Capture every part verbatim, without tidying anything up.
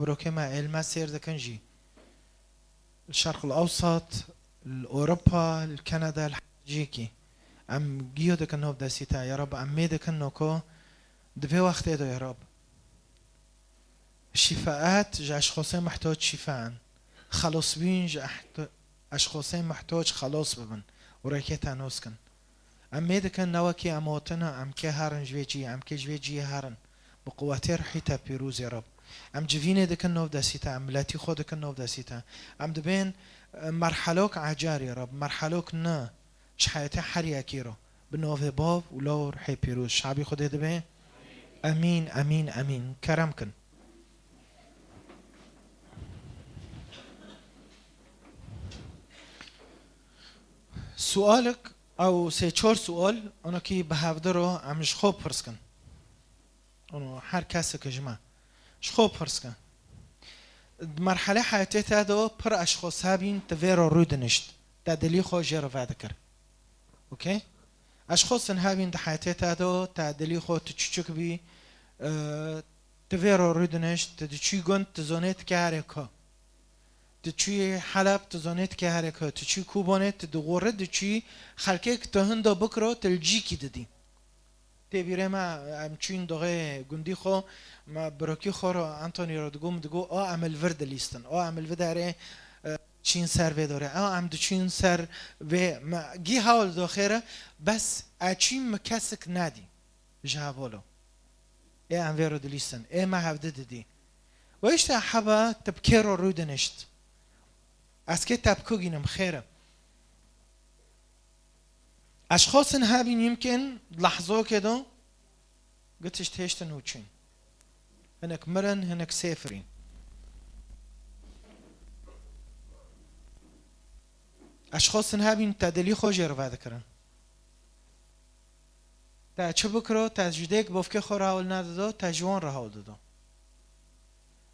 Birokê me êlme sêr dikin jî. Li Şerq el Ewsat, li Ewropa, li Kanada, li her cihekî. Em giyo dikin nov destî te, ya Rab, em mê dikin noko di vê wextê de, ya Rab. Şîfaet ji eşxosên mehtoc şîfa in. Xelosbîn ji eht-, eşxosên mehtoc xelos bibin û rêkê te nos kin. Em mê dikin ne wekî em hotine, em kê herin ji vê ciyê, em kê ji vê ciyê herin. Bi quwetê rihî te pîroz ya Rab. Em civînê dikin nov destî te, em miletî xwe dikin nov destî te. Em dibên, e, merhelok ecar ya Rab, merhelok ne. Ji heyetê her yekî re. Bi navê Bav û Law û Rihê Pîroz. Şabî Xwedê dibê. Emîn, emîn, emîn. Kerem kin. Sualek, ew sê çar sual, onokî bi hevdi re em ji xwe pirs kin. Ono her kesek ji me. Ji xwe pirs ke. Di merhelê heyetê te de pir eşxos hebîn, tu vê re rûdinişt. Te dilî xwe jê re vedikir. Okey? Eşxos hebîn di heyetê te de, te dilî xwe tu çiçik bî, e, tu vê re rûdinişt, tu diçî gund, tu zonê tu kê herê ku. Tu çûyî Heleb, tu zonê tu kê herê ku. Tu çûyî Kobanê, tu di gorî diçî, xelkê ku tu hinda bikiro, tu li cîkî didî. Tê bîrê me, em çûyîn doxê gundî xwe, me birokî xwe re, Anthony re digot, min digot, a em li vir dilîstin, a em li vê derê, e, çîn ser vê dorê, a em diçîn ser vê, me gî hewl doxê re, bes e çîn min kesik nedî ji hevolo. Ê em vê re dilîstin, ê me hevdi didî. We işte heba tu bi kê re rûdinişt. Ez kê te bi ku gînim xêr e. Eşxosin hebîn yimkin lehzokê de gitiş têştin û çûn. Hinek mirin, hinek sêfirîn. Eşxosin hebîn te dilî xwe jê re vedikirin. Te çi bikiro, te ji dêk bovkê xwe re hewl nedido, te ji wan re hewl dido.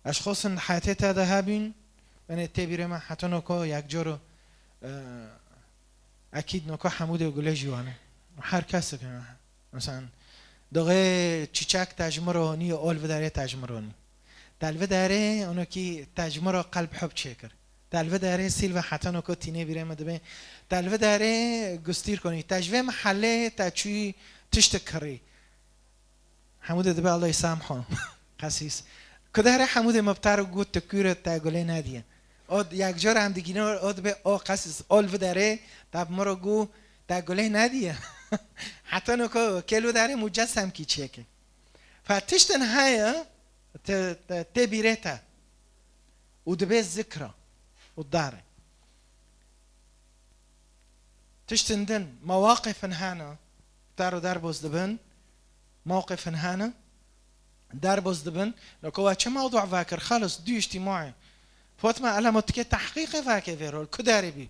Eşxosin di heyetê te de hebîn, yani tê bîrê me heta noko yek cor, e, ekîd noko Hemûdê û Gulê jî wane. Her kesek, e, mesela, doxê çîçek te ji min re honî, ol vidarê te ji min re honî. Te li vê derê onokî te ji min re qelb hub çêkir. Te li vê derê Sîlve heta noko tînê bîrê min dibe. Te li vê derê gustîr konî. Te ji vê mihelê te çûyî tiştek kirî. Hemûdê dibe Allah ysamho. Qesîs. Ku derê Hemûdê min bi te re got tu kûr î, te gulê nediye. O d-, yek cara em digîne, o dibe o qesîs, o li vê derê te bi min re got te gulê nediye. Heta noko kê li vê derê mucessemkî çêke. Fe tiştin heye, te, te, tê bîrê te. Û dibe zikra û dare. Tiştin din, mewaqifin hene, dar û derboz dibin, mewqifin hene, derboz dibin. Noko we çi mewdu vekir? Xelis, du îctîmaî. Fatma, ela ma tu kê tehqîqê veke vê rol, ku derê bî?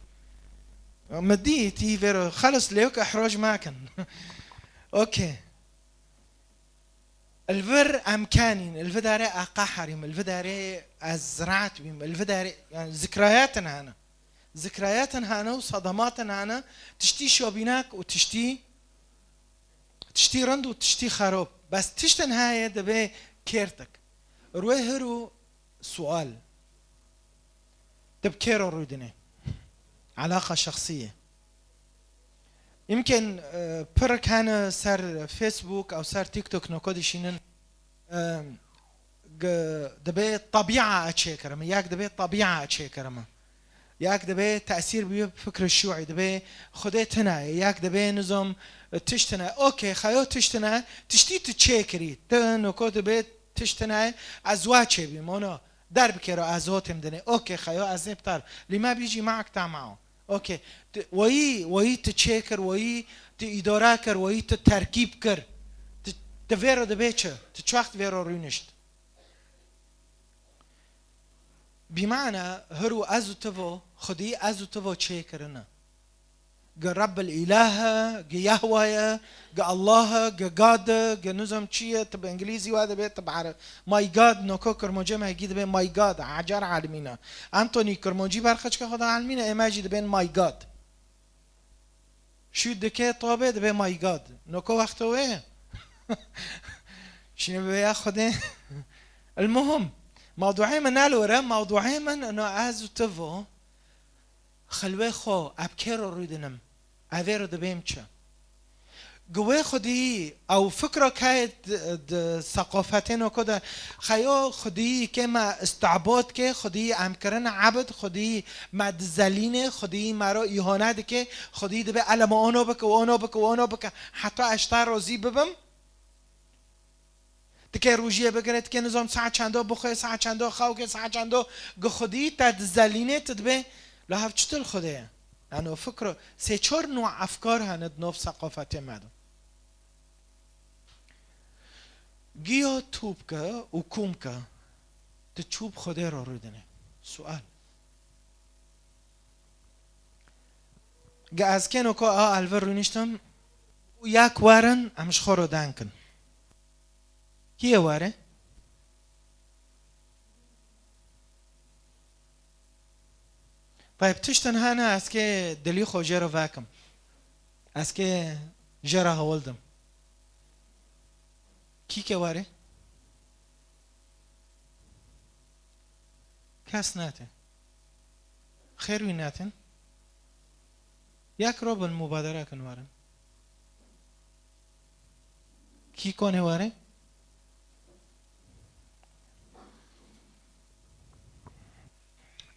Mi dî, tî vê rol, xelis, lê wek ihrac mekin. Okey. Li vir em kenîn, li vê derê e qeherîm, li vê derê ez ziraet bîm, li vê derê, yani, zikrayetin hene. Zikrayetin hene û sedematin hene, tiştî şobînek û tiştî, tiştî rind û tiştî xerab. Bes tiştin heye dibe kêrtik. Rûyê hir û sual. Tu bi kê re rûdinê? Elaqa şexsî ye. Yimkin, e, pirek hene ser Facebook ew ser TikTok noko dişînin, e, g-, dibe tebîa e çêkirime, yek dibe tebîa e çêkirime. Yek dibe tesîr bûye bi fikr şûî, dibe Xwedê tune ye, yek dibe nizam, e, tişt tune. Okey, xeyo tişt tune, tiştî tu çêkirî. Tu noko dibe tişt tune ye, ez wa çêbîm, ona. Derbikero ez hotêm dinê. Okey, xeyo ez ê bitar. Lî me bîjî maek ta mao. Okey. Tu, weyî, weyî tu çêkir, weyî tu îdare kir, weyî tu terkîb kir. Tu, tu vê re dibe çi? Tu çi wext vê re rûnişt? Bîmane hir û ez û tivo, xwedî ez û tivo çêkirine. Gi Rebbil Îlah e, gi Yahwa ye, gi Allah e, gi God e, gi nizam çi ye, tu bi îngilîzî wa dibe, tu bi ere-, My God, noko kirmancê me hegî dibe My God, ecar alimîne. Anthony kirmancî berxeçke xwe da alimîne, ê me jî dibên My God. Şû dike tabe dibe My God. Noko wexto wê ye. Şîne bibe ya Xwedê. El muhim. Mewduê min ne li wir e, mewduê min ino ez û tu vo, xilwê xwe, ez bi kê re rûdinim, ez vê re dibêm çi? Gi wê xwedî ew fikra kayê di, di seqafetên oko de, xeyo xwedî kê me îstibad ke, xwedî em kirine ebid, xwedî me dizelîne, xwedî me re îhane dike, xwedî dibe ele me ono bike û ono bike û ono bike, heta ez ji te razî bibim. Tikê rojiyê bigire, tikê nizam saet çenda bixwe, saet çenda xew ke, saet çenda gi xwedî te dizelîne, tu dibê, la hev çi til Xwedê ye? Yanî o fikro, sê çar nû efkar hene di nav seqafetê me de. Giya tû bike û kû bike, tu çû bi Xwedê re rûdinê? Sual. Ge ez kêno ko a elve rûniştim û yek werin em ji xwe re deng kin. Kî ye were? Tayb, tiştin hene ez kê dilî xwe jê re vekim. Ez kê jê re hewildim. Kî ke were? Kes nate. Xêr wî netin. Yek robin mubadere kin werin. Kî konê were?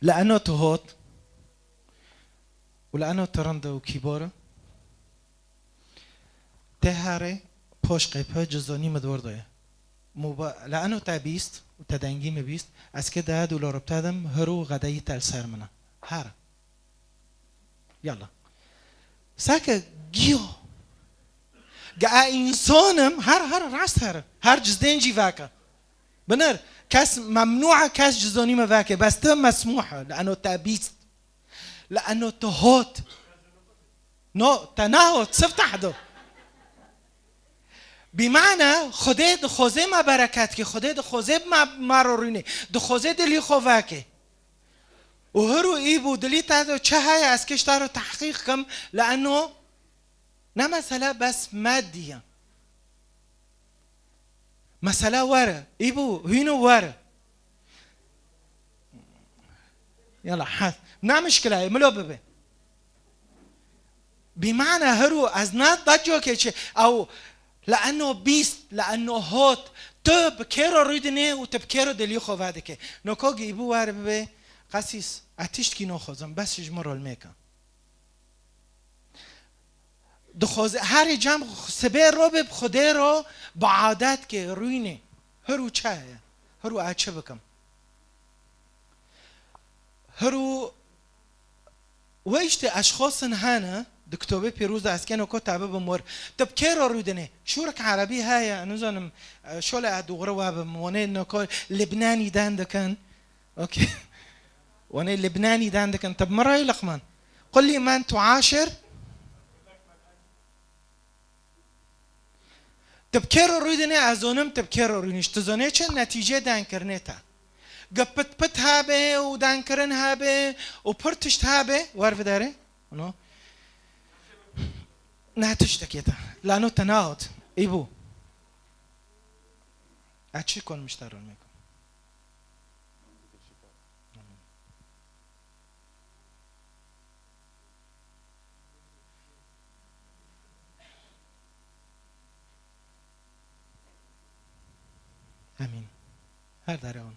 Li eno tu hot û li eno tu rind û kîbor e. Te herê poş qeype cizonî min di wir de ye. Muba-, la eno te bîst û te dengî min bîst, ez kê daya dûlo ribte dim, hir û xedeyî te li ser min e. Here. Yalla. Seke giyo. Ge e însan im, her, her rast here. Her cizdên cî veke. Binir, kes memnû e, kes cizonî min veke. Bes tu mesmûh e, li eno te bîst. Li eno tu hot. No, te nahot, siftah do. Bîmane, Xwedê dixwazê me bereket ke, Xwedê dixwazê me, me ro rûnê, dixwazê dilî xwe veke. Û hir û îb û dilî te do çi heye, ez kê ji te re tehqîq kim, li eno ne mesele bes me diye. Mesele were. Îbû, hîno were. Yala, ha. Ne mişkile ye, milo bibe. Bîmane hir û ez ne da cokê çi, ew li eno bîst, li eno hot, tu bi kê re rûdinê û tu bi kê re dilî xwe vedike. Noko gî îbû were bibe, qesîs, ez tiştkî noxwazim, bes ji min rol mêke. Dixwaze, herî cem sibê ro bê bi Xwedê ro bi adet ke rûyne. Hir û çi heye? Hir û ez çi bikim? Hir û we işte eşxosin hene, di kitobê pîroz de ez keno ko te bibim wir. Tu bi kê ro rûdinê? Şûrik erebî heye, nizanim, e, şole ez dûgre we bim. Wanê noko Libnanî den dikin. Okey. Wanê Libnanî den dikin. Te bi min re Liqman. Qul lî men tuaşir. Te bi kê re rûdinê, ez zonim te bi kê re rûnîş. Tu zonê çi netîcê denkirinê te. Ge pit pit hebe û denkirin hebe û pir tişt hebe, wer videre. No. Ne tiştekê te. Lano te nahot. Ê bû. Ez çi kon mişte rol mekim. Emîn. Her dere on.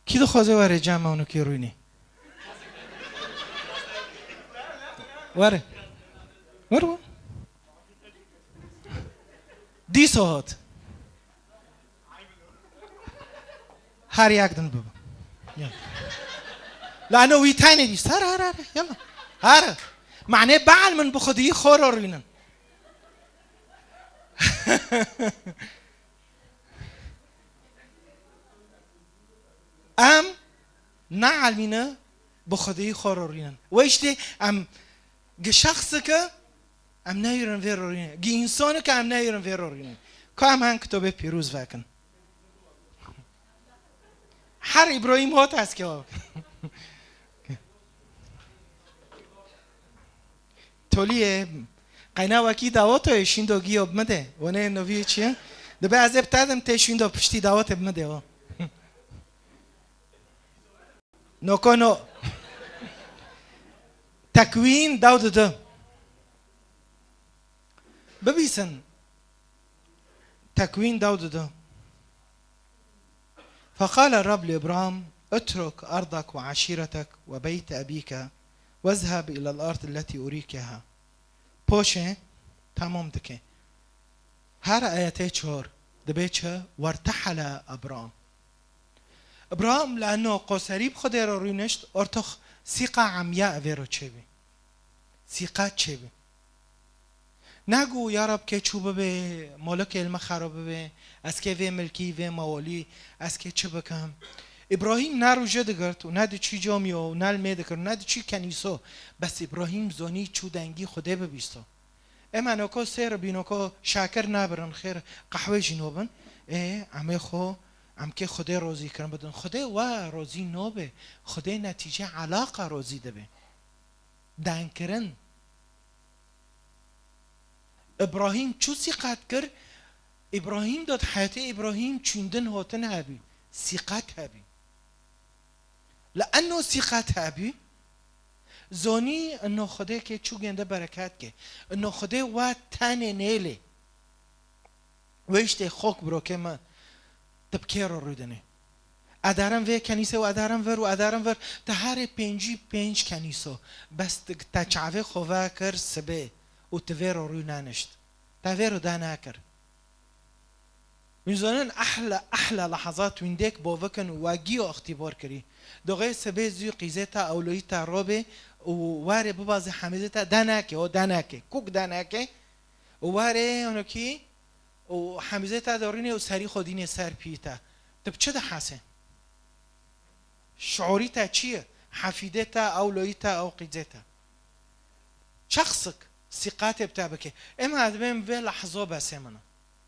Kî dixwaze were cem ewnukî rûnî? Were. Were bû. Dîsa hat. Her yek din bibe. Ya. La eno wî tenê dî. Her, her, her. Yalla. Her. Mane beal min bi xwedî xor rînin. Em neelmîne bi xwedî xwe rorînin. We îştê em gi şexsike em neyrin vê rorînin. Gi însanike em neyrin vê rorînin. Ka em hen kitobê pîroz vekin. Her Îbrahîm hot ez ke. Toliyê, Qeyna wekî dawotoyê şîndo giyo bi min de. Wene noviyê çi ye? Dibe ez ê bi te dim tê şîndo piştî dawotê bi min de o. Noko no. Tekwîn dew didu. Bibîsin. Tekwîn dew didu. فقال الرب لإبرام: اترك أرضك وعشيرتك وبيت أبيك واذهب إلى الأرض التي أريكها. Poşê tamam dike. Her ayetê çor dibe çi? وارتحل أبرام. Îbrahîm li eno qoserî bi Xwedê re rûnişt, ortox sîqa emya evê ro çêbî. Sîqa çêbî. Nagu, ya Rab, kê çû bibe, molekê li me xero bibe, ez kê vê milkî, vê mawolî, ez kê çi bikim? Îbrahîm ne rûje digirt û ne diçî camiyo û ne li mê dikir, ne diçî kenîso. Bes Îbrahîm zonî çû dengî Xwedê bibîsto. Ema noko sêr bî, noko şakir nabirin, xêr qehwê jî nobin. Ê, emê xo, em kê Xwedê rozî kirin bidin. Xwedê we rozî nobe. Xwedê netîce elaqa rozî dibe. Dankirin. Îbrahîm çû sîqat kir? Îbrahîm dot heyatê Îbrahîm çûndin hotin hebî. Sîqat hebî. Li eno sîqat hebî, zonî ino Xwedê ke çû gênde bereket ke. Ino Xwedê we tenê nêlê. Wê îştê xok birokê me, tu bi kê re rûdinê? Ederin vê kenîse û ederin vir û ederin vir. Te herê pêncî pênc kenîso. Bes tu, te çavê xwe vekir sibê û tu vê re rû nenişt. Te vê re danekir. Hûn zonin ehla, ehla lehezat wîndêk bo vikin û we giyo îxtîbar kirî. Doxê sibê zû qîzê te, ewloyî te robê û warê bibazê hemîzê te danekê, o danekê. Kuk danekê û warê onokî û hemîzê te dorînê û serî xwe dînê ser pî te. Tu bi çi dihesê? Şiûrî te çi ye? Hefîdê te, ewloyî te, ew qîzê te. Çaxsik sîqatê bi te bike. Ema ez dibêm vê lehzo besê min e.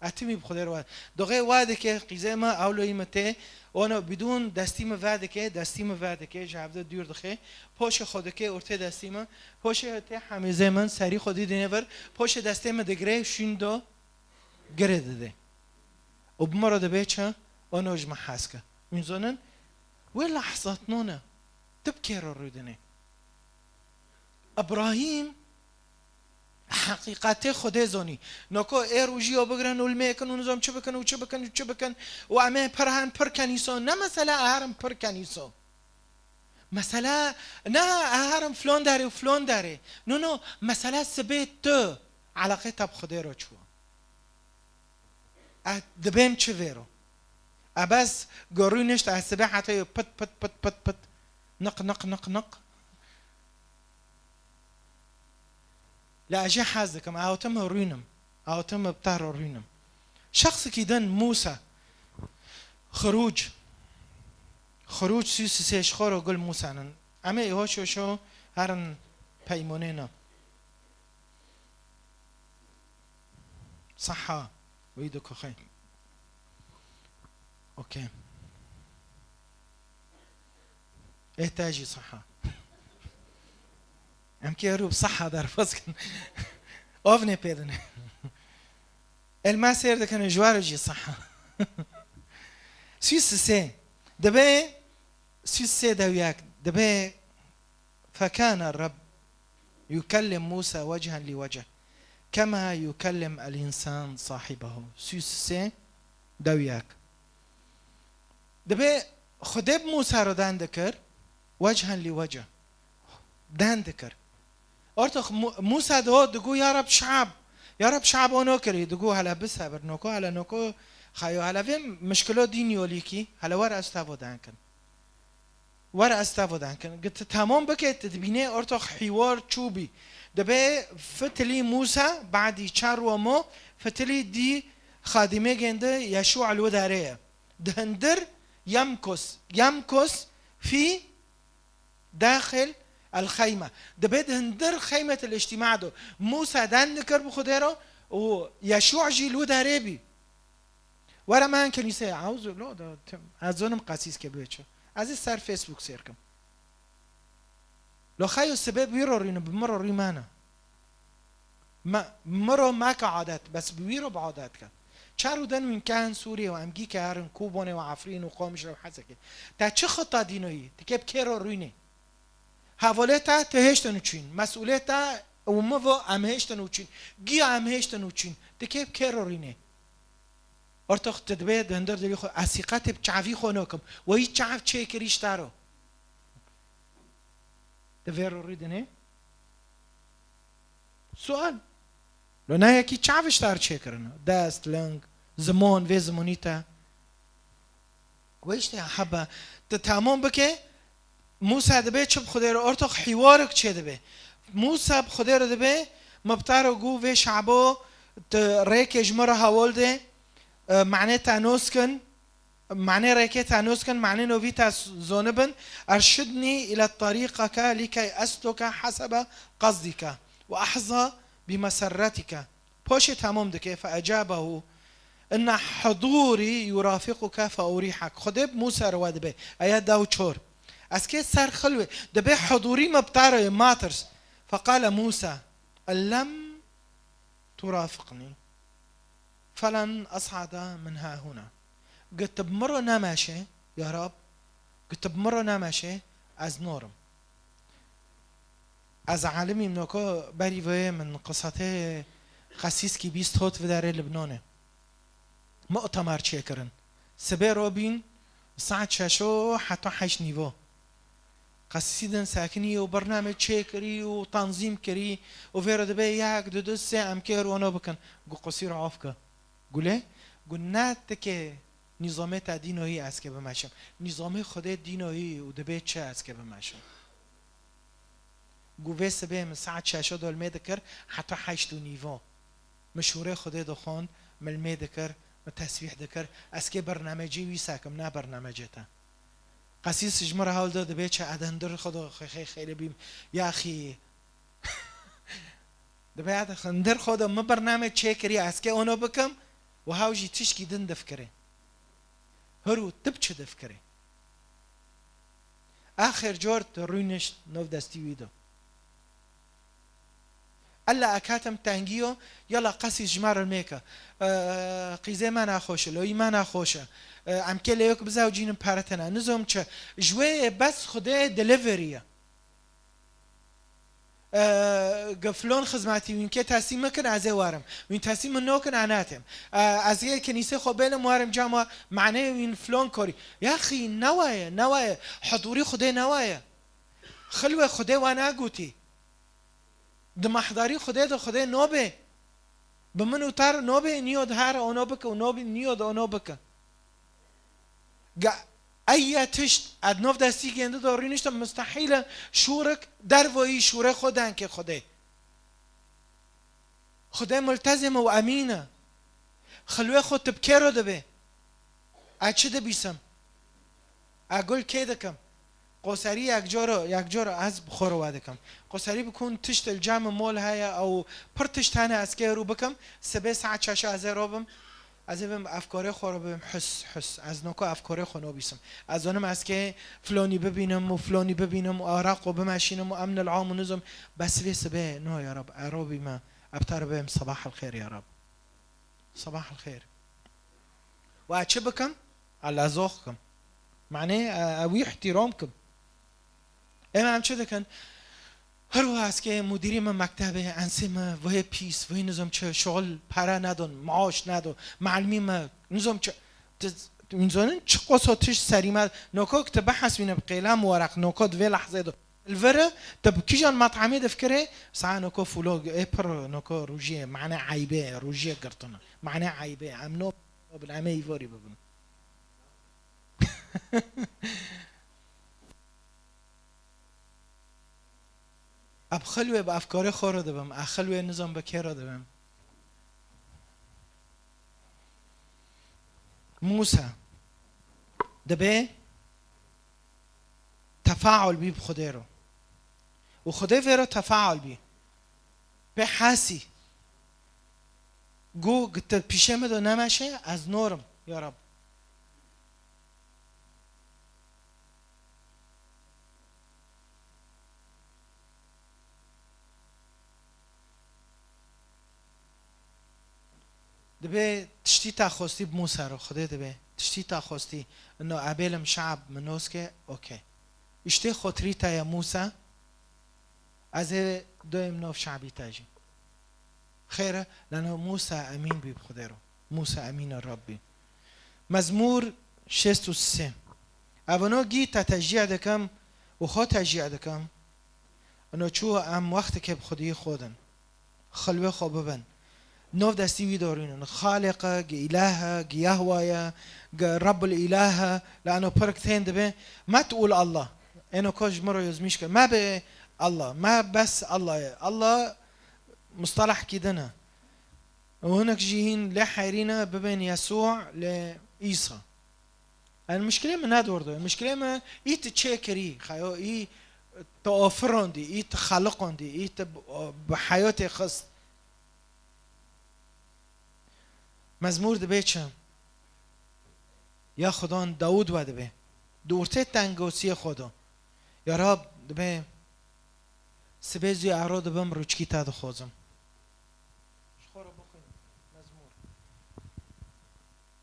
Etimî bi Xwedê re we. Doxê we dike, qîzê me, ewloyî me tê, ono bidûn destî me vedike, destî me vedike, ji hevde dûr dixe. Poşê xwe dike, ortê destî me. Poşê tê hemîzê min, serî xwe dî dînê vir. Poşê destê me digire, şûn do. Girê dide. Û bi me re dibe çi? Ono ji me hez ke. Hûn zonin, wê lehzat none. Tu bi kê re rûdinê? Îbrahîm heqîqetê Xwedê zonî. Noko ê rûjî yo bigirin û li mêkin û nizam çi bikin û çi bikin û çi bikin û em ê pir hen pir kenîso. Ne mesele eherin pir kenîso. Mesele ne eherin flon derê û flon derê. No, no, mesele sibê tu eleqê te bi Xwedê re çû. Ez dibêm çi vêro? Ez bes gorû nişt, ez sibê heta yo pit, pit, pit, pit, pit. Niq, niq, niq, niq. Lê ez jê hez dikim, ez hatim rûnim. Ez hatim bi te re rûnim. Şexsikî din Mûsa. Xirûc. Xirûc sî û sê ji xwe re gul Mûsa nin. Em ê îho şo şo herin peymonê ne. Seha. Wî dikoxê. Okey. Ê te jî seha. Em kê rû bi seha derbas kin. Ovnê pê dine. Elma sêr dikine ji we re jî seha. Sî û sê. Dibe sî û sê dewyek. Dibe فكان الرب يكلم موسى وجها لوجه كما يكلم الإنسان صاحبه. Sî û sê dewyek. Dibe Xwedê bi Mûsa re dan dikir, وجها لوجه. Dan dikir. Ortox Mû-, Mûsa diho, digo, ya Rab şab, ya Rab şab ono kirî, digo, hele bisebir, noko, hele noko, xayo, hele vê mişkilo dîn yolîkî, hele wer ez tevo dan kin. Wer ez tevo dan kin. Git tamam bike, tu dibînê ortox hîwar çûbî. Dibe fitilî Mûsa, badî çar wemo, fitilî dî xadimê gêndi Yeşû li wê derê ye. Di hindir yemkus, yemkus fî daxil el xeyme. Dibe di hindir xeymet el îctîma do. Mûsa dan dikir bi Xwedê re û Yeşû jî li wê derê bî. Were me kenîseyê, eûzû lo da tim. Ez zonim qesîs ke bê çi. Ez ê ser Facebook sêr kim. Lo xeyo sibê bi wî re rînim, bi min re rî mane. Me, miro meke adet, bes bi wî ro bi adet ke. Çar û den wîn kehn Sûriyê û em gî ke herin Kobonê û Efrîn û Qamişlo û Hesekê. Te çi xita dînoyî? Ti kê bi kê ro rûnê? Hevalê te, ti hêştin û çûn. Mesûlê te û min vo em hêştin û çûn. Giya em hêştin û çûn. Ti kê bi kê ro rûnê? Ortox ti dibê di hundir dilî xwe, ez sîqetê bi çavî xwe nokim. Weyî çav çêkirî ji te ro. Ti vê ro rûdinê? Sual. Lo ne yekî çav ji te re çêkirine. Dest, ling, ziman, vê zimanî te. Wê işte hebe. Ti tamam bike, Mûsa dibe çi bi Xwedê re ortox hîwarek çê dibe. Mûsa bi Xwedê re dibe, me bi te re got vê şabo ti rêkê ji min re hewal de, e, manê te nos kin, manê rêkê te nos kin, manê novî te s-, zonibin, erşidnî île tarîqeke lîkey esluke hesebe qasdîke ve ehza bi meserretîke. Poşê temam dike, fe ecabehu, inne hudûrî yurafiquke fe urîhek. Xwedê bi Mûsa re we dibe, aya da û çor. Ez kê ser xilwê, dibe hudûrî me bi te re ye, matirs. Feqale Mûsa, en lem turafiqnî, felen es'ada min hahuna. Got ti bi min re nemeşe, ya Rab, got ti bi min re nemeşe, ez norim. Ez alimîm noko berî vê min qisatê qesîskî bîst hot vidarê Libnanê. Mu'temer çêkirin. Sibê robîn saet şeşo heta heşt nîvo. Qesîdin sekinî û bername çêkirî û tanzîm kirî û vê re dibe yek, du, du, sê em kê rûno bikin. Gu qusîr af ke. Gule, gu ne tikê nîzamê te dînoyî ez kê bimeşim. Nîzamê Xwedê dînoyî û dibe çi ez kê bimeşim. Gu vê sibê min saet şeşo dol mê dikir, heta heşt û nîvo. Min şûrê Xwedê dixwend, min mê dikir, min tesbîh dikir. Ez kê bernamecê wî sekim, ne bernamecê te. Qesîs ji min re hewl da, dibê çi ez di hundir xwe de xê-, xê-, xêlê bîm. Yaxî. Dibê ez di hundir xwe de min bername çêkirî, ez kê ono bikim, û hew jî tişkî din difikirê. Hir û tib çi difikirê? Axir cor tu rûnişt nov destî wî do. Ella ekatim tengiyo, yala qesî ji me re mêke. Ee, qîzê me naxoş e, loyî me naxoş e. Ee, em kê lêwek bizewcînin pere tene. Nizom çi? Ji wê yê bes Xwedê delivery ye. Ee, ge flon xizmetî wîn kê teslîm mikin, ez ê werim. Wîn teslîm min nokin, ez natêm. Ee, ez ê kinîsê xwe bêlim, werim cama maneyê wîn flon korî. Yaxî, ne waye, ne waye. Hudûrî Xwedê ne waye. Xilwê Xwedê we nagotî. Di mehdarî Xwedê de Xwedê nobê. Bi min û te re nobê, niyo de here ono bike û nobê, niyo de ono bike. Ge eye tişt ez nov destî gêndi de rûniştim, mustehîl e şûrik dervoyî şûrê xwe denkê Xwedê. Xwedê multezim û emîn e. Xilwê xwe tu bi kê re dibê? Ez çi dibîsim? Ez gul kê dikim? Qoserî yek cor, yek cor ez bi xwe re we dikim. Qoserî bikun tişt li cem mol heye, ew pir tişt hene ez kê rû bikim. Sibê saet şeş ez ê robim. Ez ê bim efkarê xwe re bibim hus, hus. Ez noko efkarê xwe nobîsim. Ez zonim ez kê flonî bibînim û flonî bibînim û araq xwe bimeşînim û emn el am û nizim. Bes vê sibê no ya Rab, ez robîme. Ez bi te re bibim sabah el xêr ya Rab. Sabah el xêr. Û ez çi bikim? Ez lezox kim. Manê, e, e, wî îhtîram kim. Ême em çi dikin? Her wiha ez kê mudîrê me mektebê, ensê me vê pîs, vê nizam çi, şuxul pere nedon, maaş nedon, mealimî me, nizam çi, tu, tu, hûn zonin çi qoso tişt serî me, noko ki tu behesbîne bi qêlem û weraq, noko di vê lehzê de. Li vir e, tu bi kîjan metamê difikirê, saha noko fulo, ê pir noko rojiyê, mane eybê, rojiyê girtine. Mane eybê, em no, em ê îvarî bibin. Ez bi xilwê bi efkarê xwe re dibim, ez xilwê nizam bi kê re dibim. Mûsa dibê tefaul bî bi Xwedê re. Û Xwedê vê re tefaul bî. Pê hesî. Got, tu pîşê min de nemeşe, ez norim, ya Rab. Dibê tiştî te xwestî bi Mûsa re, Xwedê dibê tiştî te xwestî, ino ebêlim şe'b min nos ke, okey. Îştê xotirî te ye Mûsa, ez ê doyêm nov şe'bî te jî. Xêr e, leno Mûsa emîn bî bi Xwedê re. Mûsa emîn e Rabbî. Mezmûr şêst û sê. Evano gî te teşcî dikim û xwe teşcî dikim. Ino çû em wextekê bi Xwediyê xwe din. Xilwê xwe bibin. Nov destî wî dorînin. Xaliq e, gi Îlah e, gi Yahwa ye, gi Rabbul Îlah e. La eno pirik tên dibe, me tqûl Allah. Eno ko ji min re yozmîş kir. Me be Allah, me bes Allah ye. Allah mustalahkî din e. Û hinek jî hîn lê heyrî ne bibên Yesû lê Îsa. Yanî mişkilê min ne dor do. Mişkilê min î tu çê kirî, xeyo î tu ofirondî, î tu xeliqondî, î tu bi, bi heyotê xist. Mezmûr dibê çi? Ya Xudan Dawûd we dibê. Di ortê tengosiyê xwe de. Ya Rab dibê, sibê zû ero dibim rûçkî te dixwazim. Ji xwe re bixwîn. Mezmûr.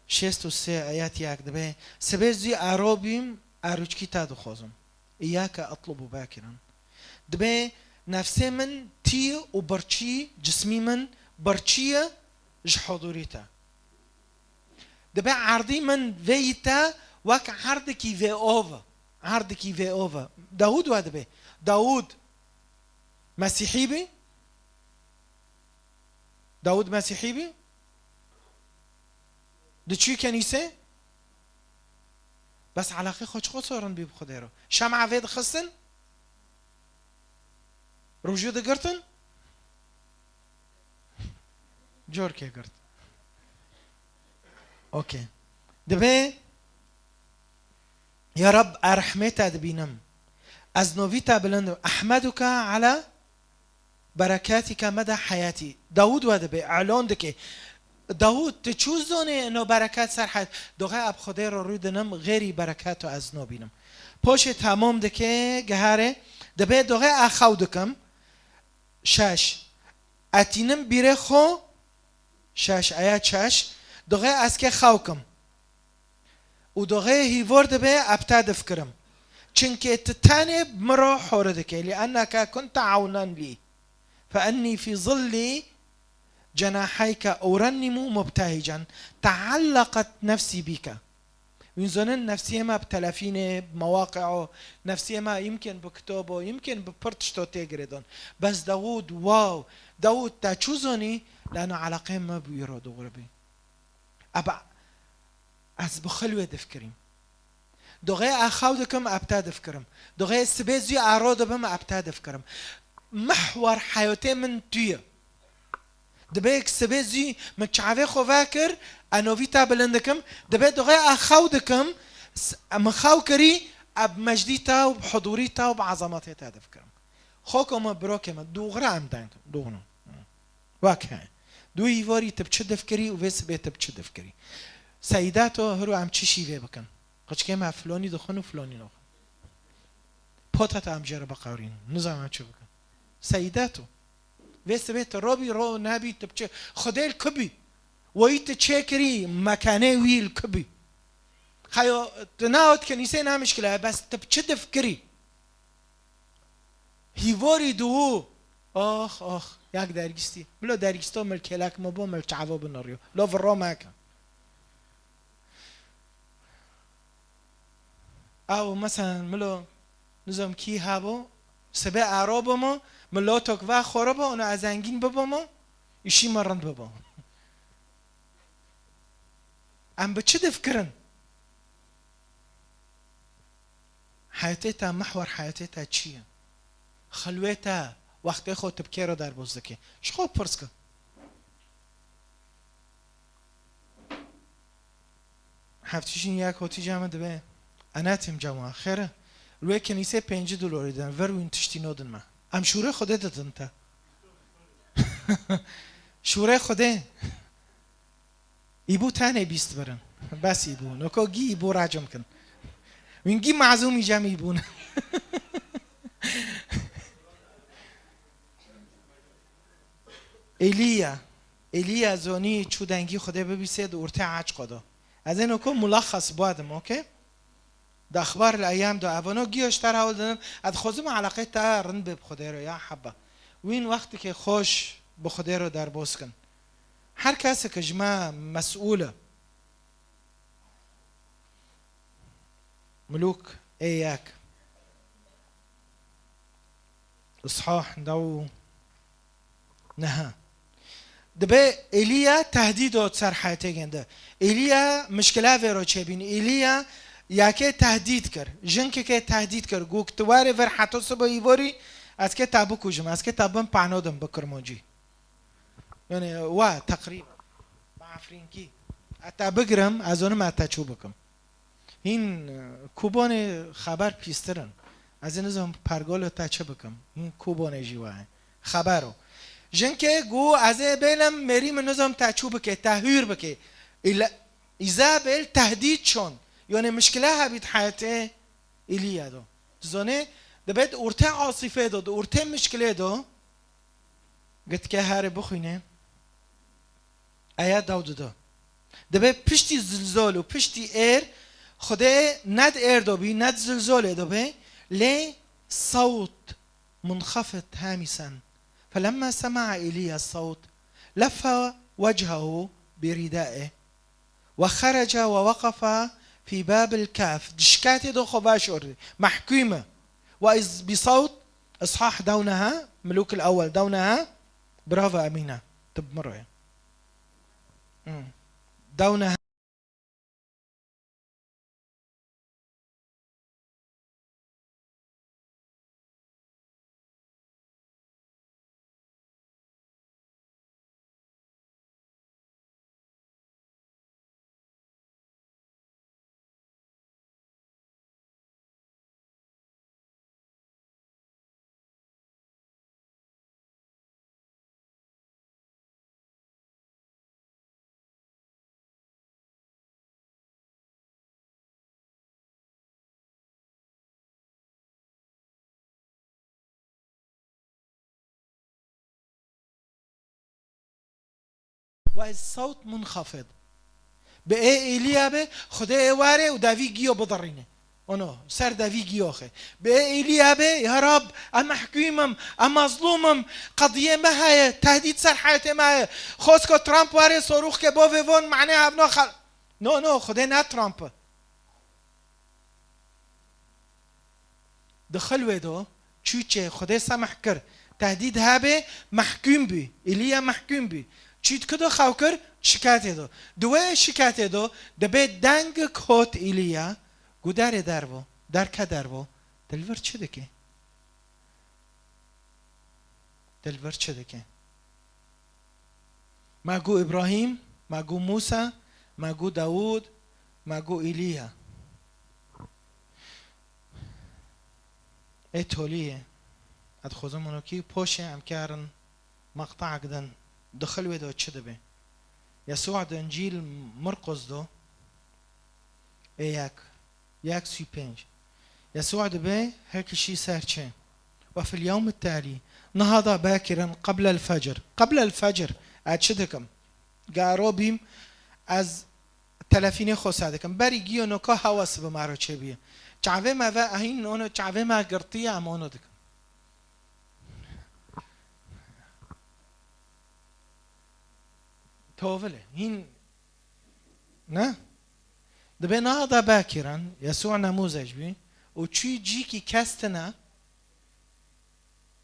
Şêst û sê ayet yek dibê, sibê zû ero bîm, e rûçkî te dixwazim. Îyake etlubu bakiran. Dibê nefsê min tî û birçî, cismî min birçî ye ji hudûrî te. Dibê erdî min vêyî te wek erdikî vê ov e. Erdikî vê ov e. Dawûd we dibê. Dawûd Mesîhî bî? Dawûd Mesîhî bî? Diçû kenîsê? Bes eleqê xwe çiqo sorin bî bi Xwedê re. Şema vê dixistin? Rûjû digirtin? Corkê girt. Okey. Dibê, ya Rab, e rehmê te dibînim. Ez novî te bilind im. Ehmeduke ala berekatike meda heyatî. Dawûd we dibê, elon dike. Dawûd, tu çû zonê ino bereket ser heyat? Doxe eb Xwedê re rû dinim, xêrî bereket û ez nobînim. Poşê temom dike, gehare, dibê doxe e xew dikim. Şeş. Etînim bîrê xwe, şeş, eya şeş, doxe ez kê xew kim. Û doxe hîvor dibe eb te difikirim. Çinkê tu tenê bi min re hore dike. Li enneke kunte awnen lî. Fe ennî fî zillî cenaheyke urennimu mubtehicen. Teallaqet nefsî bîke. Wîn zonin nefsiyê me bi telefînê, bi mewaqio, nefsiyê me yimkên bi kitobo, yimkên bi pir tişto tê girêdon. Bes Dawûd, wow, Dawûd te çû zonî, leno eleqeyê me bi wî re dixwe bî. Eba, ez bi xilwê difikirîm. Doxê e xew dikim, eb te difikirim. Doxê sibê zû ero dibim, eb te difikirim. Mihwer heyatê min tu ye. Dibê sibê zû min çavê xwe vekir, e novî te bilind dikim. Dibê doxê e xew dikim, s-, min xew kirî, e bi mejdî te û bi hudûrî te û bi ezametê te difikirim. Xoko min, birokê min, dûxira em deng, dûxino. Wek he. Dû îvarî tu bi çi difikirî û vê sibê tu bi çi difikirî. Seyda to hiro em çi şîvê bikin? Qiçkê me filonî dixwin û filonî naxwin. Pota te em jê re biqewrîn. Nizanim em çi bikin. Seyda to. Vê sibê tu robî ro nebî tu bi çi? Xwedê li ku bî? Weyî tu çêkirî mekanê wî li ku bî? Xeyo tu nehot kenîsê ne mişkile ye, bes tu bi çi difikirî? Hîvorî diwû. Ox, ox, yak dergîstî. Bilo dergîsto mil kêlek mi bo, mil çavo biniriyo. Lo virro meke. Ew, meselen, milo, nizam kî habo, sibê ero bimo, milo tok ve xore bo, ona ez zengîn bibimo, îşî me rind bibo. Em bi çi difikirin? Heyatê te, mihwer heyatê te çi ye? Xilwê te, wextê xwe tu bi kê re derbas dikî? Ji xwe pirs ke. Heftişîn yek hotî cama dibe, enatim cama, xêre. Li wê kenîsê pêncî dolorî din, ver wîn tiştî nodin me. Em şûrê Xwedê didin te. Şûrê Xwedê. Îbû tenê bîst birin. Bes îbû. Noko gî îbû racim kin. Wîn gî mazûmî cem îbûn. Êlîya. Eliya zonî çû dengî Xwedê bibîsê di ortê Eçqo de. Ez ê noko mulaxas bidim, okey? Di exbar li eyam de evano giyo ji te re hewl didim, ez dixwazim eleqê te rind bê bi Xwedê re ya heba. Wîn wextikê xweş bi Xwedê re derbas kin. Her kesek ji me mesûl e. Milûk ê yek. Îshah dew û neha. Dibe Eliya tehdîd ot ser heyetê gende. Eliya mişkila vê ro çêbîn. Eliya yekê tehdîd kir. Jinkekê tehdîd kir. Got, tu were vir heta sibe îvorî, ez kê te bikujim, ez kê te bin panodim bi kirmancî. Yani, wa, teqrîben. Bi efrînkî. Ez te bigirim, ez onim ez te çû bikim. Hîn, e, kubonê xeber pîstir in. Ez ê nizam pergolo te çi bikim. Hîn kubonê jî wa ye. Xebero. Jinkê gu ez ê bêlim mêrî min nizam te çû bike, te hûr bike. Île-, Îzabel tehdîd çon. Yani mişkile hebît heyetê Îliya do. Dizane, dibê di ortê asîfê do, di ortê mişkilê do. Gitke here bixwîne. Eya daw dida. Dibê piştî zilzol û piştî êr, Xwedê ne di êr de bî, ne di zilzolê de bî, lê sewt munxefid hemîsen. Felemma sema'a Eliya sewt, leffa wechehu bi ridaih. Ve xerece ve weqefe fî babil kehf. Di şikatê de xwe veşorî. Mehkûm e. Ve iz bi sawt, Îshah dewneha, Milûk el Ewel dewneha. Bravo Emîne. Tu bi min re ye. Hmm. Dewneha. Ve sewt munxafid. Bi ê Îlîya be, Xwedê ê ware û devî giyo bidirîne. Ono, ser devî giyo xe. Bi ê Îlîya be, ya Rab, em mehkûm im, em mezlûm im, qediyê me heye, tehdîd ser heyetê me heye. Xwest ku Trump ware sorûxke bo vê von, mane hevno xel-, No, no, Xwedê ne Trump e. Di xilwê de çû çê Xwedê semeh kir. Tehdîd hebê, mehkûm bî. Îlîya mehkûm bî. Çît ku de xew kir, şiketê de. Di wê şiketê de dibê dengik hot Îlîya, gu derê dervo, derke dervo. Tu li vir çi dikê? Tu li vir çi dikê? Me got Îbrahîm, me got Mûsa, me got Dawûd, me got Îlîya. Ê tolî ye. Ez dixwazim hûn wekî poşê em karin meqta'ek din. Di xilwê de çi dibe? Yesûa di Încîl Mirqos de ê yek. Yek sî pênc. Yesûa dibe her kişî ser çê. Ve fil yewm talî. Nehada bekirin qeblel fecr. Qeblel fecr. Ez çi dikim? Garo bîm, ez telefînê xwe se dikim. Berî giyo noka hewa sibe me re çêbûye. Çavê me ve ehîn ono çavê me girtiye em ono dikim. Tovile. Hîn Ne? Dibe niha da bekirin, Yesû nemûzec bî û çû cîkî kes tine,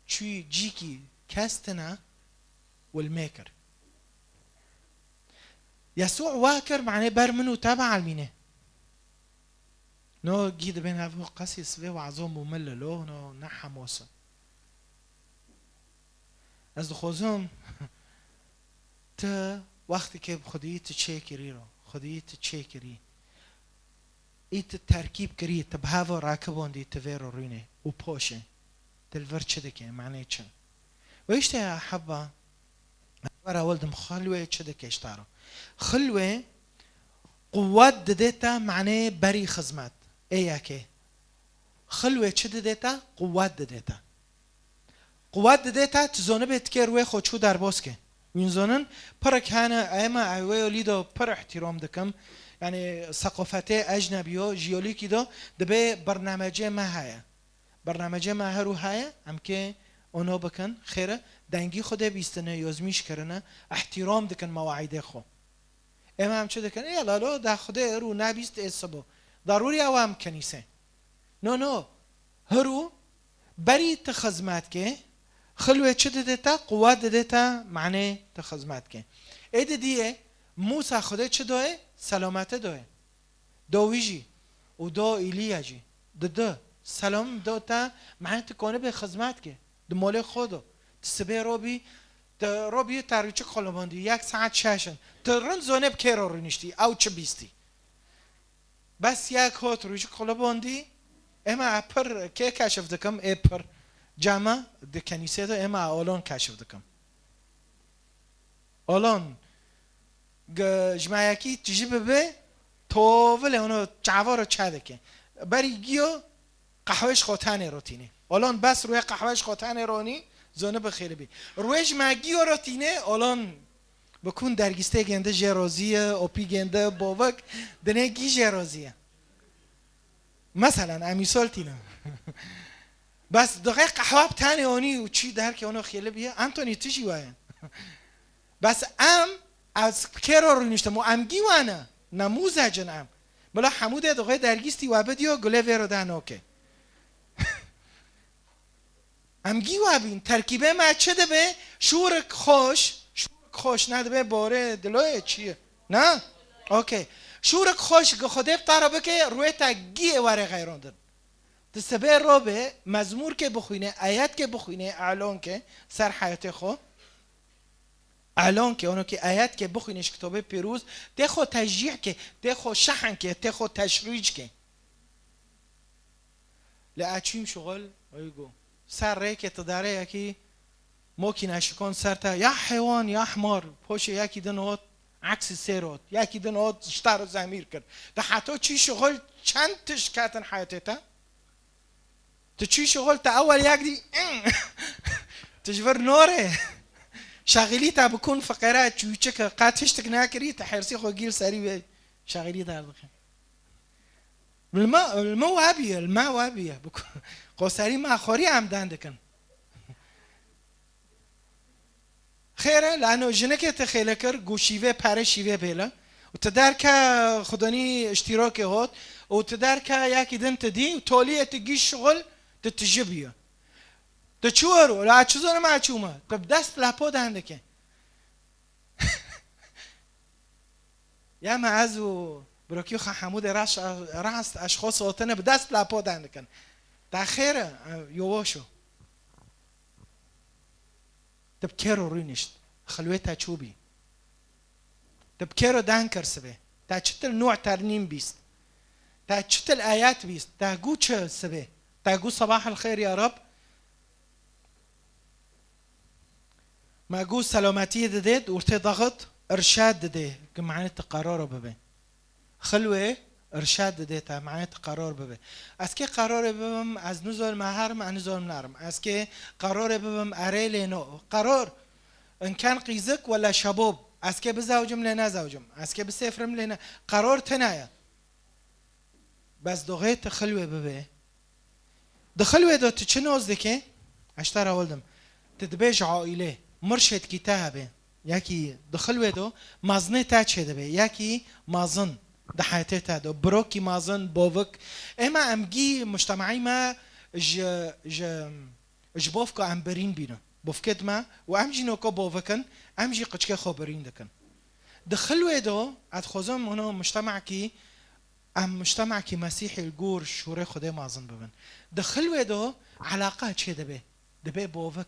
çû cîkî kes tine û li mê kir. Yesû wa kir, manê ber min û te bielmîne. No gî dibên hev qesî sivê wazon bû min li lo, no ne hemos in. Ez dixwazim tu wextekê bi Xwedî tu çêkirî ro, Xwedî tu çêkirî. Î tu terkîb kirî, tu bi heva rakibandî, tu vê ro rûnê û poşê. Tu li vir çi dikê, manê çi? Ve işte ya heba, were weldim xilwê çi dikê ji te ro. Xilwê quwet didê te manê berî xizmet. Ê yekê. Xilwê çi didê te? Quwet didê te. Quwet didê te, tu zonibê tikê rûyê xwe çû derbas ke. Wîn zonin, pirek hene, ema ew wê lî do pir îhtîram dikim. Yani seqofetê ecnebiyo, jiyolîkî do, dibê bernamecê me heye. Bernamecê me her û heye, em kê ono bikin, xêre, dengî xwe dê bîstine, yozmîş kirine, îhtîram dikin mewaîdê xwe. Ema em çi dikin? Ê lalo, da Xwedê her û nebîst ê sibo. Darûrî ew em kenîse. No, no. Her û berî ti xizmet ke, xilwê çi dide te? Quwet dide te, manê ti xizmet ke. Ê didiyê, Musa Xwedê çi doye? Selamete doye. Do wî jî û do Îliya jî. Di du. Selam do te, manê ti konibê xizmet ke. Di molê xwe do. Ti sibê robî, ti robî te rûçik xulibandî, yek saet şeş in. Ti rind zonê bi kêro rûniştî, ew çi bîstî. Bes yek hot rûçik xulibandî, ema e pir kê keşif dikim, ê pir. Cama di kenîsê de ema e olon keşif dikim. Olon, g-, ji me yekî tijî bibe, tovilê ono çavaro çe dike. Berî giyo qehwe ji xwe tenê rotînê. Olon bes rûyê qehwe ji xwe tenê ronî, zone bi xêlibî. Rûyê ji me giyo rotînê, olon bikûn dergîstê gênde jê rozî ye, opî gênde bovik, dinê gî jê rozî ye. Meselen, em îsol tîne. Bes dixê qehwa bi tenê onî û çî derke ono xêlibî ye, Anthony tu jî waye. Bes em, ez kêro rûniştim û em gî wane, nemûzec in em. Bila hemû dê dixê dergîstî we bidiyo, gulê vêro de noke. Em gî we bîn, terkîbê me çi dibe? Şûrik xweş, şûrik xweş ne dibe borê diloyê çi ye? Na? Okey. Şûrik xweş gi Xwedê bi te re bike, rûyê te gî ê were xeyrandin. Ti sibê ro be, mezmûrkê bixwîne, ayetkê bixwîne, elonkê ser heyatê xwe. Elonkê, onokê ayetkê bixwîne ji Kitobê Pîroz, tê xwe teşcîh ke, tê xwe şehn ke, tê xwe teşrîc ke. Lê ez çûyim şixul, ey go. Ser rêkê ti derê yekî mokîne şikon ser te, ya heywan, ya himar, poşê yekî din hot, eksî sêr hot, yekî din hot, ji te re zemîr kir. Di heto çî şixul çend tişt ketin heyatê te? Tu çî şixul te ewel yek dî, tu ji vir norê. Şexilî te bikûn fiqere, çûçik, qet tiştik nekirî, te hersî xwe gîl serî wê şexilî derdixin. Li me, li me wabî ye, li me wabî ye. Bikûn, qoserî me xorî em den dikin. Xêr e, lano jinikê te xêle kir, got şîvê pere, şîvê bêle. Û tu derke xwedonî îştîrokê hot, û tu derke yekî din tu dî, û toliyê tu gî şixul, tu tijî bîyo. Tu çû ero, la çi zonim a çûme? Tu bi dest lepo dendike. Ya me ez û birokî xwe hemû dê rast, rast ez xwe sotine bi dest lepo dendikin. Te xêr e, e, yo woşo. Te bi kêro rûnişt, xilwê te çû bî. Te bi kêro deng kir sibê. Te çitil nû ternîm bîst. Te çitil ayet bîst. Te gû çi sibê? Te gû sabah el xêr ya Rab. Me gû selametiyê didê, ortê daxit, irşad didê, ki mane ti qerara bibe. Xilwê irşad didê te, mane ti qerar bibe. Ez kê qerarê bibim, ez nizolim e herim, ez nizolim nerim. Ez kê qerarê bibim, erê lê no. Qerar, in ken qîzik wela şebob. Ez kê bizewcim lê nezewcim. Ez kê bisêfirim lê ne. Qerar tine ye. Bes doxê ti xilwê bibe. Di xilwê de tu çi noz dikê? Ez te re hol dim. Tu dibê ji aîlê, mirşêdkî te hebe. Yekî di xilwê de mazinê te çêdibe. Yekî mazin di heyetê te de. Birokî mazin, bovik. Êma em gî mujtemaî me ji, ji, ji bovka em birîn bîne. Bovkê dime û em jî noka bovik in, em jî qiçkê xwe birîn dikin. Di xilwê de, ez dixwazim hino mujtemekî Em mujtemekî Mesîhî li gor şûrê Xwedê mezin bibin. Di xilwê de eleqa çê dibe, dibe bovik.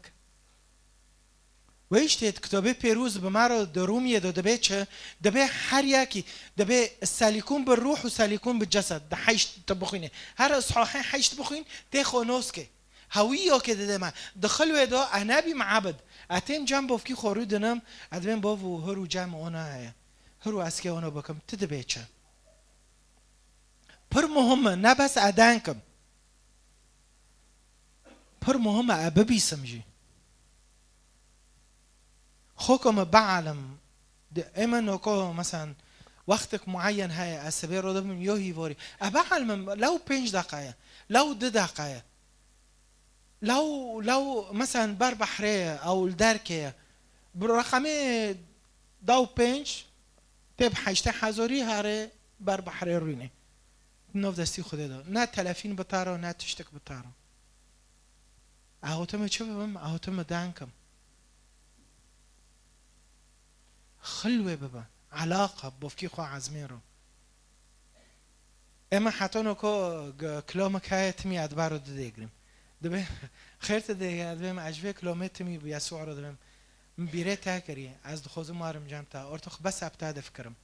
Wê îştê di Kitabê Pêroz bi me re di Rûmiyê de dibe çi? Dibe her yekî, dibe selikûn bi ruh û selikûn bi cesed. Di heşt tu bixwînê. Her sahê heşt bixwîn, tê xwe nos ke. Hewî yo ke dide me. Di xilwê de e nebî mebid. E tên cem bovkî xwe rû dinim, e dibên bov û hir û cem ona heye. Hir û ez kê ona bikim, tu dibe çi? Pir muhim e, ne bes e deng kim. Pir muhim e, e bibîsim jî. Xoko me bialim. Di, ê me noko, meselan, wextek muayyen heye, ez sibê ro dibim yo hîvorî. E bialimim, lew pênc deqa ye, lew du deqa ye. Lew, lew, meselan, ber behrê ye, ew li derkê ye. Bi reqemê dew pênc, tê bi heştê hezorî herê ber behrê rûnê. Nov destî Xwedê de. Ne telefîn bi te re, ne tiştek bi te re. Ehotime çi bibim? Ehotime dankim. Xilwê bibe. Elaqa, bovkî xwe ezmên ro. Ema heta no ko g-, kilomek heye timî edbaro di dêgirim. Dibê, xêr te dê, dibêm, ez ji vê kilomê timî bi Yesû ro dibêm. Min bîrê te kiriye. Ez dixwazim warim cem te. Ortox bes eb te difikirim.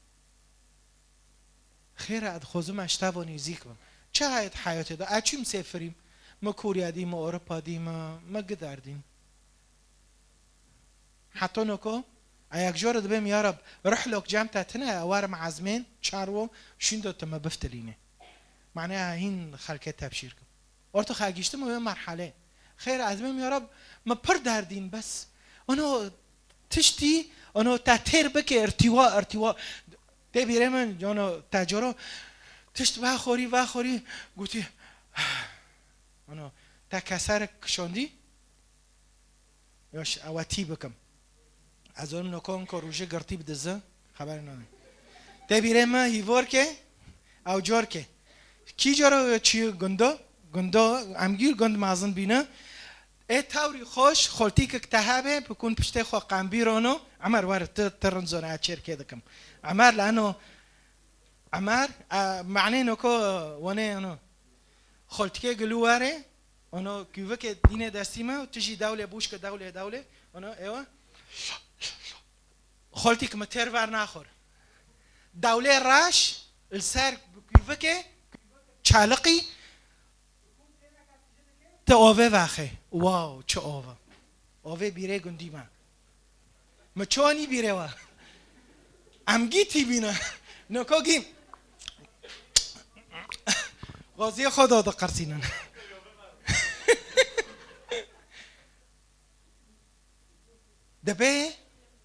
Xêr e, dixwazim ez ji te ve nêzîk bim. Çi heye di heyatê de? Ez çûm sêfirîm. Me Koriya dî, me Ewropa dî, me, me gidar dîn. Heta noko, ez yek jor dibêm, ya Reb, rihlok cem te tine, ez warim ezmên, çar wo, şûnde tu me biftilînê. Maneya hîn xelkê tebşîr kim. Ortox ez gihiştim wê merhelê. Xêr, ez dibêm, ya Reb, me pir derdîn, bes. Ono tiştî, ono te têr bike, irtîwa, irtîwa. Tê bîrê min, ono te coro, tişt vexorî, vexorî, gotî, ono te keserek kişandî? Yoş, ew tî bikim. Ez zonim nokonko rûjê girtî bi dizi, xeber nane. Tê bîrê me hîvor ke, ew cor ke. Kî cor çi gundo? Gundo, em gîr gund mezin bîne. Ê tewrî xweş, xoltîkek te hebe, bikun piştê xwe qembîr ono. Emer were, tu, tu rind zone, ez çêrkê dikim. Emer lano, Emer, e, manê noko, wene ono. Xoltîkê gilû were, ono küveke dîne destî me, tu jî dewlê bûşke dewlê, dewlê, ono ewa. Xoltîk me têr ver naxor. Dewlê reş, li ser küveke, çaliqî, te ove vaxe. Wow, çi ove. Ove bîrê gundî me. Me çi anî bîrê we? Em gî tî bîne. Noko gî. Xweziyê xwe de diqirsînin. Dibê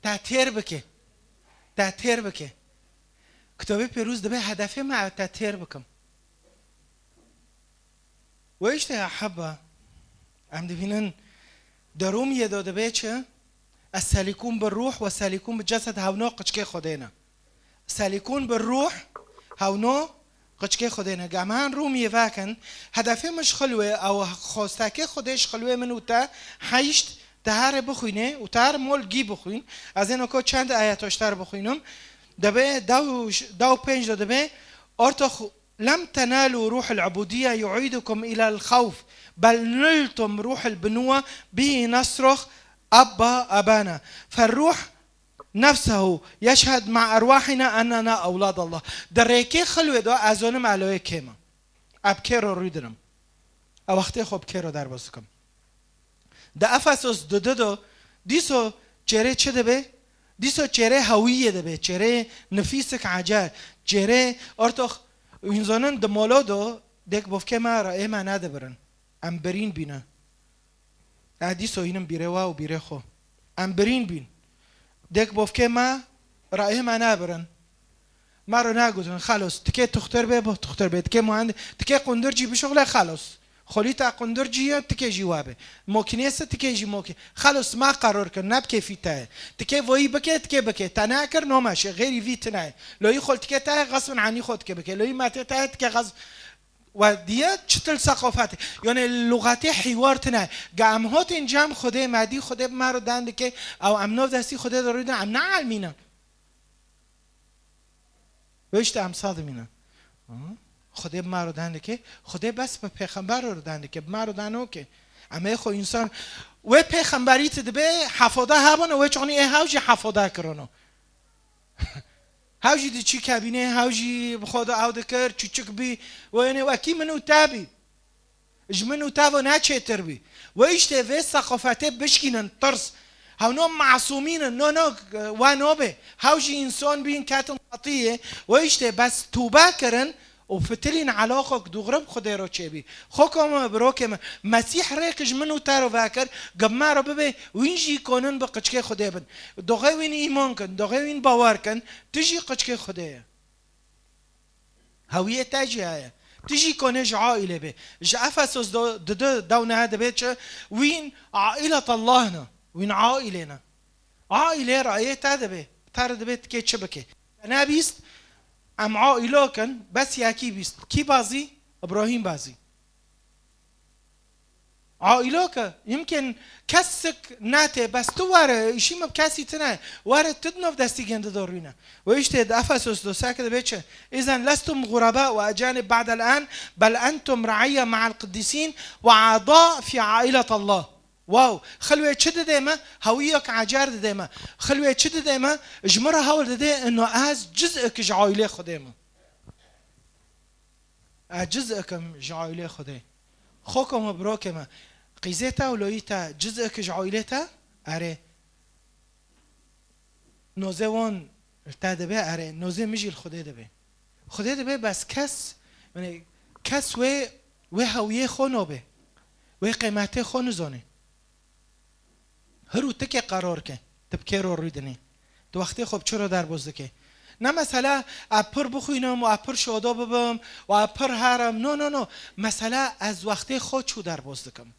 te têr bike. Te têr bike. Kitabê Pêrûz dibê hedefê me ew te têr bikim. Ve işte ya heba, em dibînin di Rûmiyê de dibê çi? Es selikûn bi rûh ve selikûn bi cesed hewno qiçkê Xwedê ne. Selikûn bi rûh hewno qiçkê Xwedê ne. Em han Rûmiyê vekin, hedefê min ji xilwê, ew xwestekê Xwedê ji xilwê min û te heyşt, te here bixwînê û te here mol gî bixwîn. Ez ê noko çend ayeta ji te re bixwînim. Dibê dew, dew pênc de dibê, orta xu-, لم تنالوا روح العبودية يعيدكم إلى الخوف، بل نلتم روح البنوة به نصرخ أبا أبانا. فالروح نفسه يشهد مع أرواحنا أننا أولاد الله. Di rêkê xilwê de ez zonim eloyê kêm e. Ez bi kê re rûdinim. Ez wextê xwe bi kê re derbas dikim. Di Efesos dudu de dîso çêrê çi dibe? Dîso çêrê hewiyê dibe, çêrê nifîsik ecer, çêrê ortox înzanin di molo de dek bovkê me re ê me nedibirin. Em birîn bîne. Ez dîso hînim bîrê we û bîrê xwe. Em birîn bîn. Dek bovkê me re ê me nebirin. Me re nagotin, xelos, tikê tuxtir bê, bo tuxtir bê, tikê muhendis, tikê qundircî bişuxle, xelos. Xolîta qundircî ye, tikê jî wa be. Mokînês e, tikê jî mokî-, xelos, me qeror kir, ne bi kêfî te ye. Tikê voyî bike, tikê bike. Te nekir, nomeşe, xêrî vî tine ye. Loyî xol tikê te ye, xesbin anî xo tikê bike. Loyî metê te ye, tikê xesb-, we diye çitil seqofetê. Yani lugatê hîwar tine ye. Ga em hotên cem Xwedê, me dî Xwedê bi me re dan dike, ew em nov destî Xwedê de rûdin, em ne elmî ne. Ve işte em sadimîne. Hı? Xwedê bi me re dan dike, Xwedê bes bi pêxember re dan dike, bi me re dan oke. Em ê xwe însan, wê pêxemberî ti dibe, hefoda hebûne, wê çonî ê hew jî hefoda kirono. Hew jî diçî kebînê, hew jî bi xwe de ew dikir, çûçik bî, wê ne wekî min û te bî. Ji min û te ve ne çêtir bî. Wê îştê vê seqofetê bişkînin tirs. Hewno masûmîn in, no, no, we nobe. Hew jî însan bîn ketin xetiyê. Wê îştê bes tûbe kirin, û fitilîn elaqok dûxre bi Xwedê re çêbî. Xweko me, birokê me, Mesîh rêk ji min û te re vekir, gi me re bibe, wîn jî konin bi qiçkê Xwedê bin. Doxê wîn îman kin, doxê wîn bawer kin, tu jî qiçkê Xwedê ye. Hewiyê te jî heye. Tu jî konê ji aîlê bê. Ji Efesos do-, di du dew nehe dibe çi? Wîn aîlet Allah ne. Wîn aîlê ne. Aîlê rayê te dibe. Te re dibe tikê çi bike. Te nebîst, em aîlo kin, bes yekî bîst. Kî bazî? Îbrahîm bazî. Aîlo ke, yimkin kesik netê, bes tu were, îşî me bi kesî tine, were tu di nav destî gêndi dorîne. Ve işte di Efesos do seke dibe çi? Îzen lestum ğureba ve ecanib ba'del an, bel entum ra'iyya ma'al qiddisin ve a'da fi ailet Allah. Wow, xilwê çi didê me? Hewiyek ecar didê me. Xilwê çi didê me? Ji min re hewl didê, ino ez ciz'ek ji aîlê Xwedê me. Ez ciz'ek im ji aîlê Xwedê. Xweko me, birokê me, qîzê te û loyî te ciz'ek ji aîlê te? Erê. Nozê wan li te dibe, erê, nozê min jî li Xwedê dibe. Xwedê dibe, bes kes, yani, kes wê, wê hewiyê xwe nobe. Wê qîmetê xwe nizone. Hir û tikê qeror ke, tu bi kê ro rûdinî. Tu wextê xwe bi çi ro derbaz dikê? Ne mesela, e pir bixwînim û e pir şodo bibim û e pir herim. No, no, no. Mesela, ez wextê xwe çû derbaz dikim.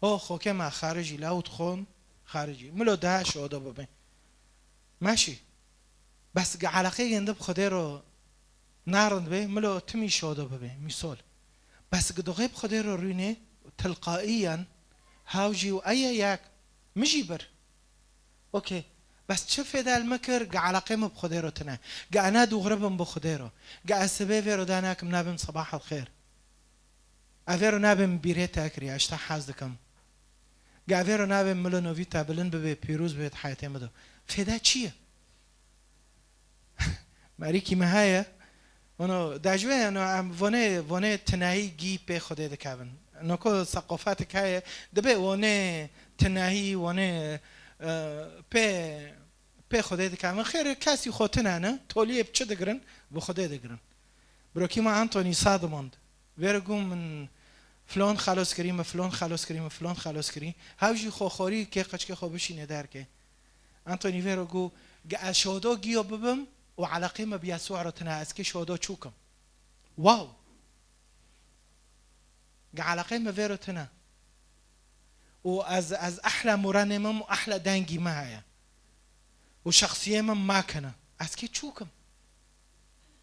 O, xokê me xarijî, lawt xon xarijî. Milo daha şodo bibe. Meşî. Bes gi eleqeyên di bi Xwedê ro narind be, milo timî şodo bibe. Mîsol. Bes gi doxê bi Xwedê ro rûnê, tilqaiyen, haw jî û eye yek. Min jî bir. Okey. Bes çi fêde li min kir, gi eleqê min bi Xwedê ro tine. Gi ene dûxribim bi Xwedê ro. Gi ez sibê vê ro danakim nabim sabah el xêr. Evêro nabê min bîrê te kirî, ez ji te hez dikim. Ga evêro nabê min milo novî te bilind bibe, pîroz bibe di heyetê min de. Fêde çi ye? Merîkî me heye. Ono, dejwê, ono, em vonê, vonê tinahî gî pê Xwedê dikevin. Noko seqofatik heye, dibe vonê tinahî, vonê, e, pê, pê Xwedê dikevin. Xêr kesî xwe tine ne, toliyê bi çi digirin? Bi Xwedê digirin. Birokî me Anthony Sadimond. Vêre got min filon xelos kirî, min filon xelos kirî, min filon xelos kirî. Hew jî xwe xorî kê qeçkê xwe bişîne derkê. Anthony vêre got, ge ez şodo giyo bibim û eleqê me bi Yesû re tine, ez kê şodo çûkim. Wow! Ge eleqê me vêre tine. Û ez, ez ehla murenê me û ehla dengî me heye. Û şexsiyê me makine. Ez kê çûkim.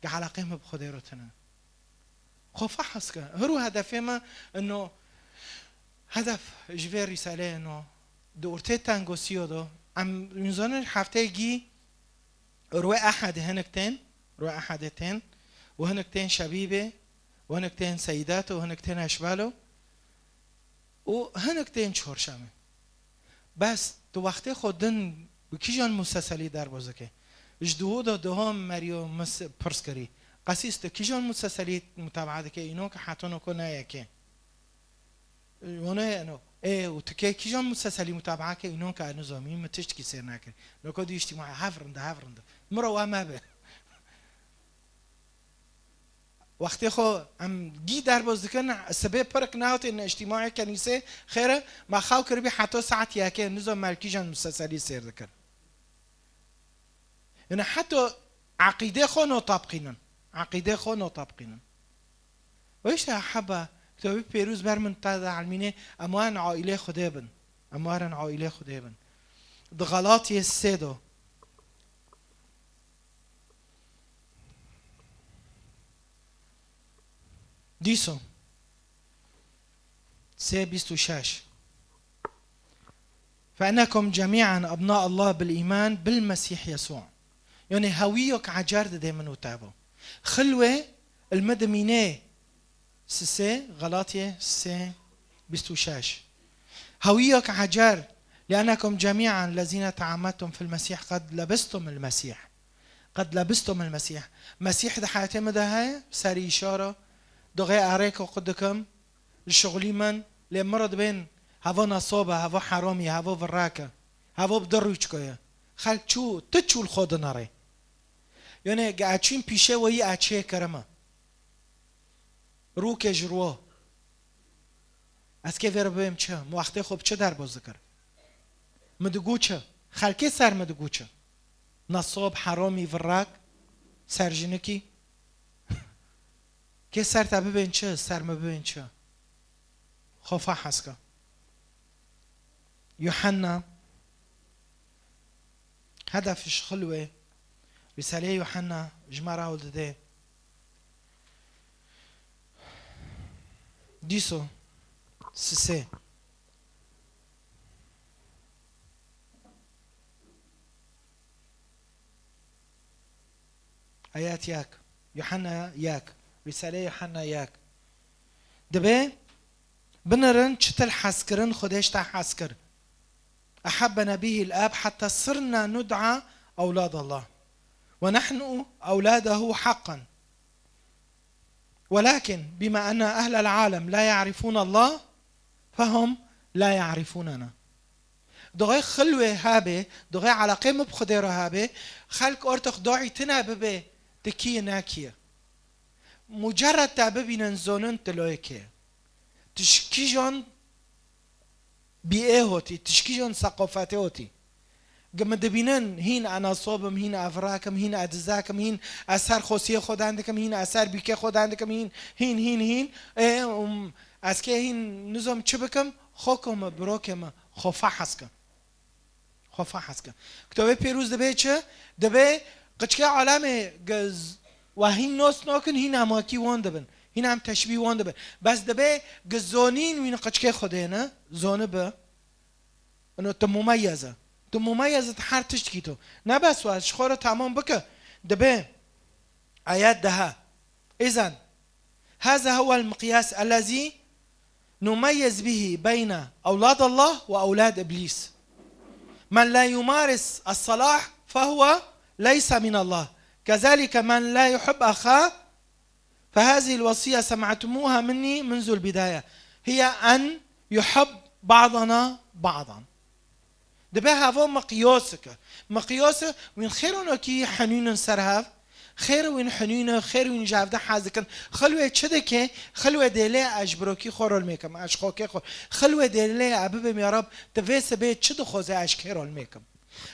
Ge eleqê me bi Xwedê re tine. Xwe fehs ke. Hir û hedefê me ino hedef ji vê rîsaleyê ino di ortê tengosiyo do. Em înzanên hefteyê gî rûê ehedê hinek tên, rûê ehedê tên û hinek tên şebîbê û hinek tên seyidat û hinek tên eşbalo. Û hinek tên çorşemê. Bes tu wextê xwe din bi kîjan museselî derbaz dike? Ji duhû de duhom meriyo mis-, pirs kirî. Qesîs tu kîjan museselî mutabaa dike? Îno ke heta noko ne yekê. Wane eno. Ê, û tu kê kîjan museselî mutabaa ke? Îno ke ez nizomî, min tiştkî sêr nekir. Noko dî îctîma hev rind e, hev rind e. Min re wa mebe. Wextê xwe em gî derbaz dikin, sibê pirik nehate neştîmaya kenîsê, xêre, me xew kiribî heta saet yekê, nizo me li kîjan museselî sêr dikir. Yani heta eqîdê xwe notabqînin. Eqîdê xwe notabqînin. Û işte heba, kitobî pêrûz ber min te de elmînê, em warin aîlê Xwedê bin. Em warin aîlê Xwedê bin. Di Galatiyê sê do. Dîso. Sê bîst û şeş. فإنكم جميعا أبناء الله بالإيمان بالمسيح يسوع. Yani hewî yok ecar dide min û te bo. Xilwê ilme dimînê. Sisê, Galatiyê sê, bîst û şeş. Hewî yok ecar, لأنكم جميعا الذين تعمدتم في المسيح قد لبستم المسيح. قد لبستم المسيح. Mesîh di heyatê min de heye, serî îşara, doxê erêko qut dikim, li şixulî min, lê min re dibên, heva nesob e, heva heramî ye, heva virek e, heva bi du rûçko ye. Xelk çû, tu çû li xwe dinere. Yanê ge eçîn pîşe weyî eçê kerime. Rûkê ji rû. Ez kê vê re bibêm çi? Min wextê xwe bi çi derbas dikir? Min digû çi? Xelkê ser min digû çi? Nesob, heramî, virrak, serjinikî. Kê ser te bibên çi? Ser min bibên çi? Xwe fehm ke. Yuhanna, hedef ji xilwê, Rîsaleyê Yuhanna ji me re hewl dide. Dîso, sisê. Ayet yek. Yuhanna yek. Rîsaleyê Yuhanna yek. Dibê, binirin çitil hez kirin, Xwedê ji te hez kir. Ehebbene bihî l-Ab hetta sirna nud'a ewlad Allah. Ve nehnu ewladehu haqqan. Welakin bima enne ehlel alem la ya'rifûn Allah, fehum la ya'rifûnena. Doxê xilwê hebê, doxê eleqê min bi Xwedê re hebê, xelk ortix doî tine bibê, tu kî yî, ne kî yî. Mucerred te bibînin, zonin tu loyê kê. Tu ji kîjan bîê hotî, tu ji kîjan seqofetê hotî. Ge min dibînin, hîn e nesob im, hîn e virak im, hîn e dizek im, hîn ez ser xosiyê xwe dan dikim, hîn ez ser bîkê xwe dan dikim, hîn, hîn, hîn, hîn. Ê, um, ez kê hîn nizom çi bikim? Xweko min, birokê min, xwe fehm ke. Xwe fehm ke. Kitobê Pîroz dibê çi? Dibê qiçkê alemê ge z-, we hîn nos nakin, hîn em wekî wan dibin. Hîn em teşbîh wan dibin. Bes dibê ge zonîn wîn qiçkê Xwedê ne, zonibi. Ino tu mumeyyez e. Tu mumeyyez e, tu her tiştkî tu. Ne bes we, ji xwe re tamam bike. Dibê ayet dehe. Îzen, هذا هو المقياس الذي نميز به بين أولاد الله وأولاد إبليس. من لا يمارس الصلاح فهو ليس من الله. كذلك من لا يحب أخاه فهذه الوصية سمعتموها مني منذ البداية، هي أن يحب بعضنا بعضا. Dibe heva miqyasik e. Miqyas e, wîn xêr û nokî henûn in ser hev. Xêr wîn henûn e, xêr wîn ji hevde hez dikin. Xilwê çi dike? Xilwê dêlê ez ji birokî xwe rol mêkim, ez ji xokê xwe. Xilwê dêlê e bibêm, ya Rab, tu vê sibê çi dixwaze ez ji kê rol mêkim?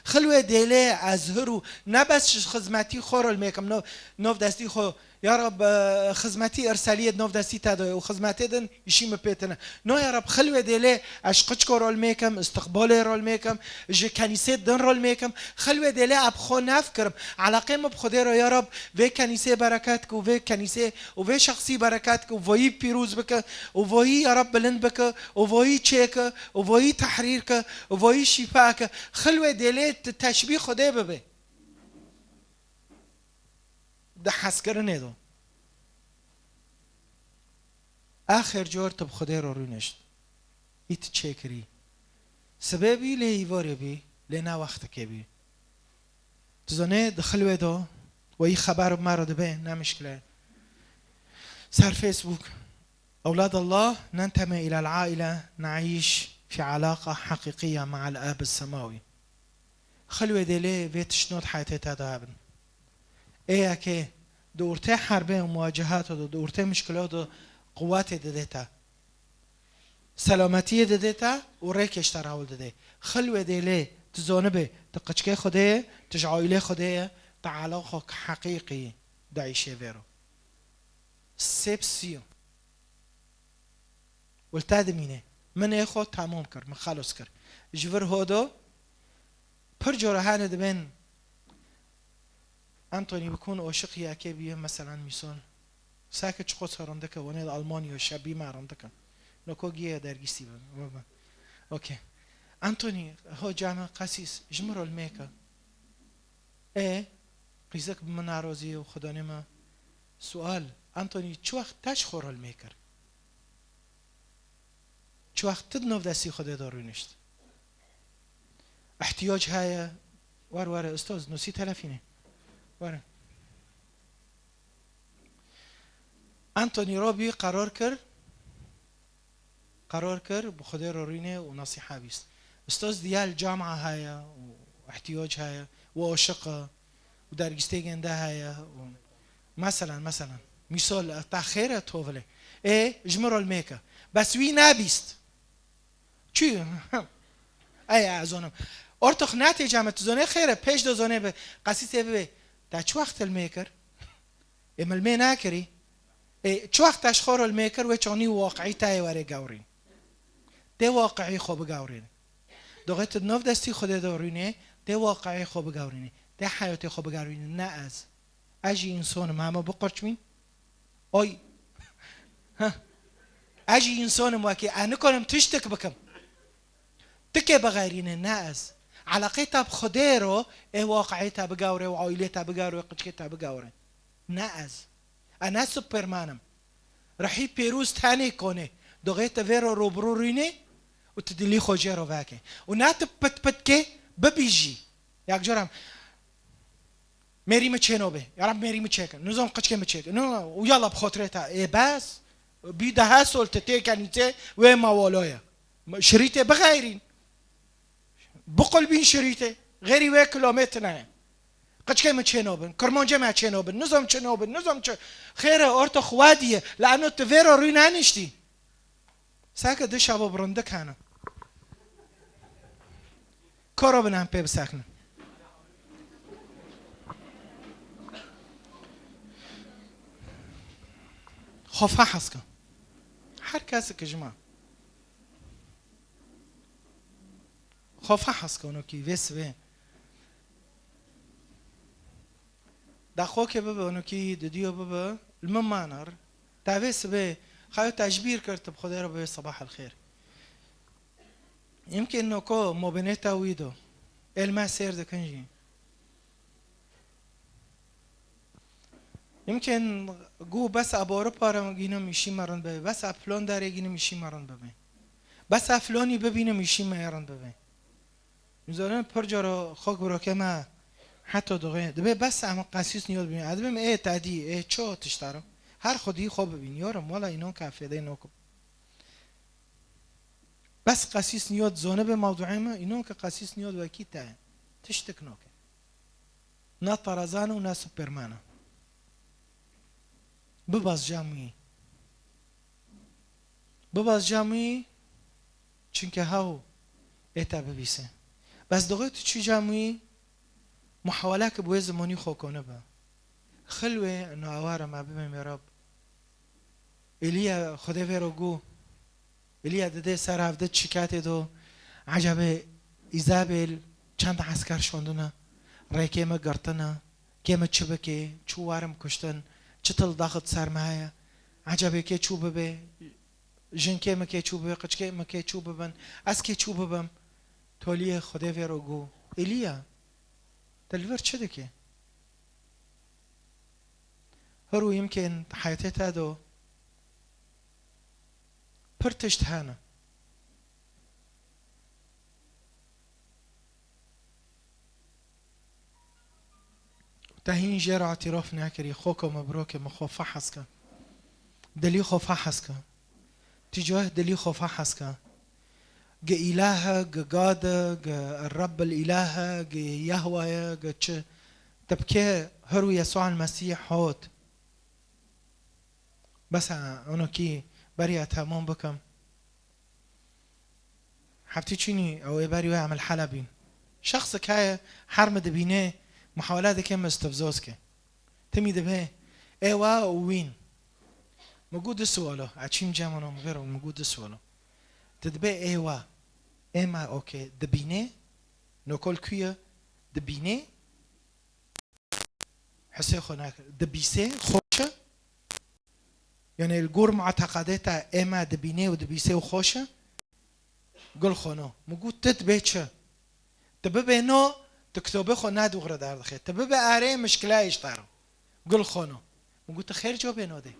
Xilwê dêlê ez hir û ne bes ji xizmetî xwe rol mêkim, no-, nov destî xwe, ya Rab, e, xizmetî irseliyê di nov destî te de ye û xizmetê din îşî min pê tine. No ya Rab, xilwê dêlê ez ji qiçko rol mêkim, istiqbolê rol mêkim, ji kenîsê din rol mêkim. Xilwê dêlê ez bi xwe nefkirim. Eleqê min bi Xwedê re, ya Rab, vê kenîsê bereket ke û vê kenîsê û vê şexsî bereket ke û voyî pîroz bike û voyî ya Rab bilind bike û voyî çêke û voyî tehrîr ke û voyî şîfa ke. Xilwê dêlê tu teşbîh Xwedê bibe. Di hezkirinê de. Axir cor tu bi Xwedê re rûnişt. Î tu çêkirî. Sibê bî lê îvarê bî, lê ne wextekê bî. Tu zanê di xilwê de weyî xeber bi me re dibe, ne mişkile. Ser Facebook. أولاد الله ننتمي إلى العائلة، نعيش في علاقة حقيقية مع الآب السماوي. Xilwê dêlê vê tiştno di heyetê te de hebin. Ê yekê di ortê herbê û muwacehata de, di ortê mişkilo de quwetê didê te. Selametiyê didê te û rêkê ji te re hewl didê. Xilwê dêlê tu zonibê, tu qiçkê Xwedê ye, tu ji aîlê Xwedê ye, tu elaqok heqîqî dieyşê vê re. Sê bi sî. Û li te dimîne. Min ê xwe temam kir, min xelos kir. Ji vir hodo pir cora hene dibên Anthony bikun oşiq yekê bûye, meselan mîsal. Sake çiqo rindike, wanê di Almanya şebî me rindike. Noko giye dergîstî be. Okey. Anthony, ho came qesîs, ji min rol mêke. Ê, qîzek bi min nerozî û xudanê me. Sual, Anthony, çi wext te ji xwe rol mêkir? Çi wext tu di nav destî Xwedê de rûnişt? Ihtiyac heye. Were, were, ustaz, nusî telefînê. Were. Anthony Robbie qerar kir, qerar kir, bi Xwedê re rûnê û nesîha bîst. Ustaz, diya li camia heye û ihtiyac heye, û aşiq e, û dergîstê gende heye, û meselen, meselen, mîsal, e, te xêr e, tovile. Ê, ji min re li mêke. Bes wî nebîst. Çi? Ey, ez zonim. Ortox netê came, tu zonê xêr e, pêş de zonê bi, qesîsê bibe. Te çi wext li mêkir? Ê, min li mê nekirî. Ê, çi wext te ji xwe re li mêkir, wê çaxnî waqî te yê were gewrîn. Tê waqî xwe bigewrînî. Doxê tu di nav destî Xwedê de rûnê, tê waqî xwe bigewrînî. Tê heyatê xwe bigewrînî, ne ez. Ez jî însan im, hema biqurçmîn. Oy. Heh. Ez jî însan im wekî, ez nikarim tiştek bikim. Tikê bixeyrîne, ne ez. Eleqê te bi Xwedê ro, ê waqayê te bigewre û aîlê te bigewre û qiçkê te bigewre. Ne ez. Ez ne Superman im. Rihî pêrûz tenê konê. Doxê te vê ro rûbirû rûnê û tu dilî xwe jê ro veke. Û ne tu pit pit ke, bibî jî. Yek cara em, mêrî min çênobe. Ya Reb, mêrî min çêkin. Nizam qiçkê min çêkin. No, û yala bi xotirê te. Ê bes. Bî dehe sol tu têkenî tê wê mawaloye. Şirîtê bixeyrîn. Biqulbîn şirîtê. Xêrî wê kilometre ye. Qiçkê min çênobin. Kirmancê me çênobin. Nizam çênobin. Nizam çi. Xêre orta xwedî ye. La eno tu vê ro rû neniştî. Seke di şabo bi rindik hene. Koro bin em pê bisekinin. Xwe fehes ke. Her kesik ji me. Xwe fehes ke onokî vê sibê. Daxokê bibe, onokî didiyo bibe, li min manar. Te vê sibê xeyo te ji bîr kir, tu bi Xwedê re bibê sebah el xêr. Yimkên noko mobinê te wî do. Ê li me sêr dikin jî. Yimkên gu bes a Ewropa re gînim îşî me rind bibe. Bes a pilon derê gînim îşî me rind bibe. Bes a filonî bibînim îşî me yê rind bibe. Mizanin pir cara xok birokê me heta doxê. Dibê bes em qesîs niyot bibînin. Ez dibêm ê tedî, ê ço tişt erim. Her xwedî xwe bibîn. Yorim, wela înon ke fêdê nokim. Bes qesîs niyot zonibe mewduê me, înon ke qesîs niyot wekî te. Tiştik noke. Ne Tarazan û ne Superman e. Bibaz cem wî. Bibaz cem wî, çunke hew ê te bibîse. Bes doxê tu çû cem wî, muhaweleke bi wê zimanî xwe konibe. Xil wê no eware me bibên wê Rab. Êlîya Xwedê vê ro gu, Êlîya didê ser hevdî şikayetê do, ecebê Îzebêl çend esker şandine, rêkê me girtine, kê me çi bike, çû werim kuştin, çi til daxit ser me heye, ecebê kê çû bibe, jinkê me kê çû bibe, qiçkê me kê çû bibin, ez kê çû bibim? Toliyê Xwedê vê ro gu, Êlîya, tu li vir çi dike? Hir û yimkên heyetê te do pir tişt hene. Te hîn jê re îtirof nekirî, xweko me, birokê me, xwe fehes ke. Dilî xwe fehes ke. Tîcah dilî xwe fehes ke. Gi îlah e, gi gad e, gi Rebbil îlah e, gi Yehwa ye, gi çi? Tibkê hir û Yesûa Mesîh hot. Bes e, onokî beriya temam bikim. Heftî çûnî ew ê berî wê em li Heleb bîn. Şexsek heye her min dibîne, muhawele dike min istifzoz ke. Timî dibe ê wa û wîn. Min got du suwalo. Eçîm cem wana min vêro, min got du suwalo. Tu dibê ê wa, ê me okê, dibîne, nokol kuye, dibîne, hisê xwe nakir. Dibîsê, xweş e. Yanî li gor muteqedê te ê me dibîne û dibîsê û xweş e. Gul xwe no. Min got, tu dibê çi? Tu bibê no, tu kitobê xwe ne dûxre derdixê. Tu bibê erê, mişkileyê ji te re. Gul xwe no. Min got, tu xêr cobê no dê.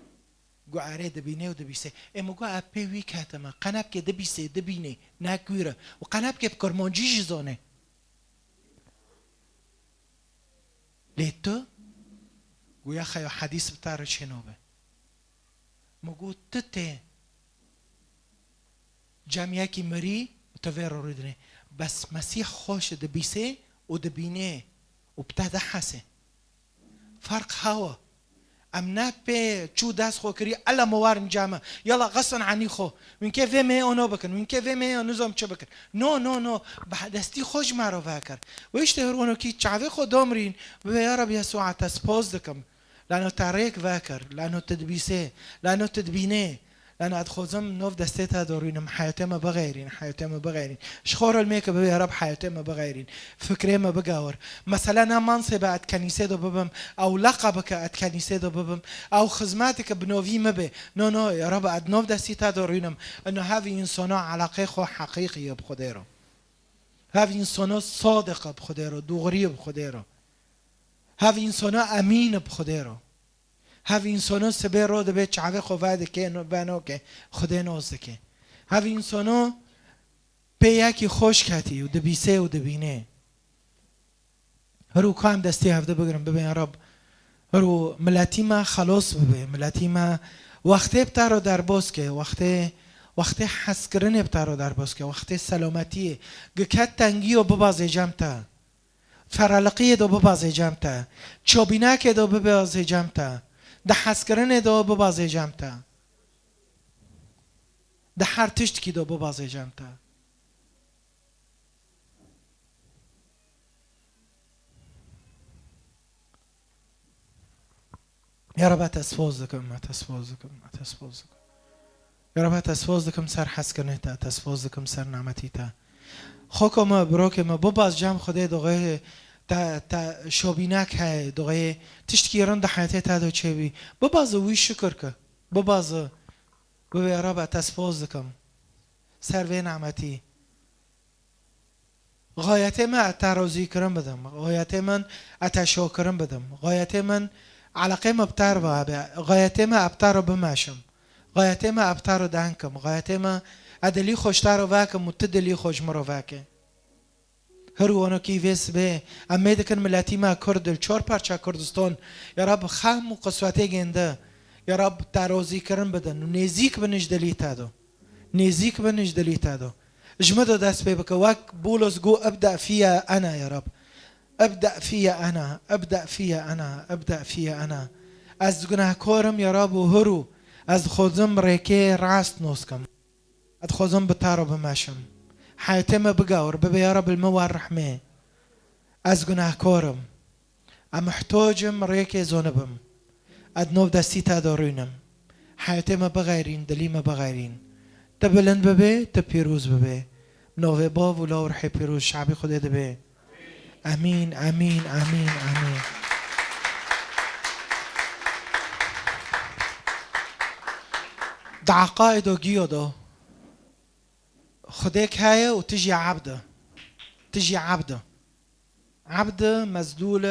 Got, erê dibîne û dibîsê. Ê min got, ez pê wî ketime. Qenebkê dibîsê, dibînê, ne gwîr e. Û qenebkê bi kirmancî jî zane. Lê tu, goya xeyo hedîs bi te re çênobe. Min got, tu tê cem yekî mirî û tu vê re rûdinê. Bes Mesîh xweş dibîsê û dibînê û bi te dihesê. Ferq hewa. Em ne pê çû dest xwe kirî, ele me warin came. Yala xesin enî xwe. Min kê vê me ono bikin. Min kê vê me ya nizam çi bikin. No, no, no. Bi destî xwe ji me re vekir. Wê işte hir wano kî çavê xwe domrîn. Bibê ya Reb Yesûa te spas dikim. Lano te rêk vekir. Lano te dibîsê. Lano te dibînê. Lano ez dixwazim nov destê te dorînim. Heyatê me bixeyrîn. Heyatê me bixeyrîn. Ji xwe re lmêke bibê ya Reb heyatê me bixeyrîn. Fikrê me bigawir. Mesela ne mansê be ez kenîsê de bibim, ew leqa bike ez kenîsê de bibim, ew xizmeteke bi novî me be. No, no, ya Rab, ez nov destî te de rûnim. Ino hev însana eleqê xwe heqîqî ye bi Xwedê re. Hev însana sadiq e bi Xwedê re, doğrî ye bi Xwedê re. Hev însana emîn e bi Xwedê re. Hev însano sibê ro dibê çavê xwe vedike, no-, venoke, Xwedê nos dike. Hev însano pê yekî xweş ketî û dibîsê û dibînê. Hiro ka em destê hevdi bigirin, bibên Rab, hiro miletî me xelos bibe, miletî me wextê bi te ro derbas ke, wextê, wextê hezkirinê bi te ro derbas ke, wextê selametiyê, giket tengî yo bibazê cem te. Feraliqiyê do bibazê cem te. Çobînakê do bibazê cem te. Di hezkirinê do bibazê cem te. Di her tiştkî do bibazê cem te. Ya Rab, ez te spas dikim, ez te spas dikim, ez te spas dikim. Ya Rab, ez te spas dikim ser hezkirinê te, ez te spas dikim ser nimetî te. Xweko me, birokê me, bibaz cem Xwedê doxê te, te şobînek heye, doxê tiştkî rind di heyetê te de çêbî. Bibaz û wî şikir ke. Bibaz û bibê Rab, ez te spas dikim ser vê nimetî. Xayetê me ez te rozîkirin bidim. Xayetê min ez te şokirin bidim. Xayetê min eleqê me bi te re be. Xayetê me ez bi te re bimeşim. Xayetê me ez bi te re deng kim. Xayetê me ez dilî xwe ji te re vekim û tu dilî xwe ji min re vekî. Hir û onokî vê sibê em mê dikin miletî me Kurd li çar parça Kurdistan, ya Rab, xem û qiswetê gêndi. Ya Rab, te rozîkirin bidin û nêzîk bin ji dilî te do. Nêzîk bin ji dilî te do. Ji min de dest pê bike. Wek Bûlos got, "Ibda fiye ene, ya Rab. Ibda fiye ene, ibda fiye ene, ibda fiye ene." Ez gunehkor im, ya Rab, û hir û ez dixwazim rêkê rast nos kim. Ez dixwazim bi te re bimeşim. Heyetê me bigawir, bibe ya Rab, li min wer rehmê. Ez gunehkor im. Ez muhtoc im, rêkê zonibim. Ez nov destî te de rûnim. Heyetê me bixeyrîn, dilî me bixeyrîn. Tu bilind bibê, tu pîroz bibê. Navê Bav û Law û Rihê Pîroz şabî Xwedê dibê. Emîn, emîn, emîn, emîn. Di eqaîdo giyo do. Xwedêk heye û tu jî ebd e. Tu jî ebd e. Ebd e, mezdûl e.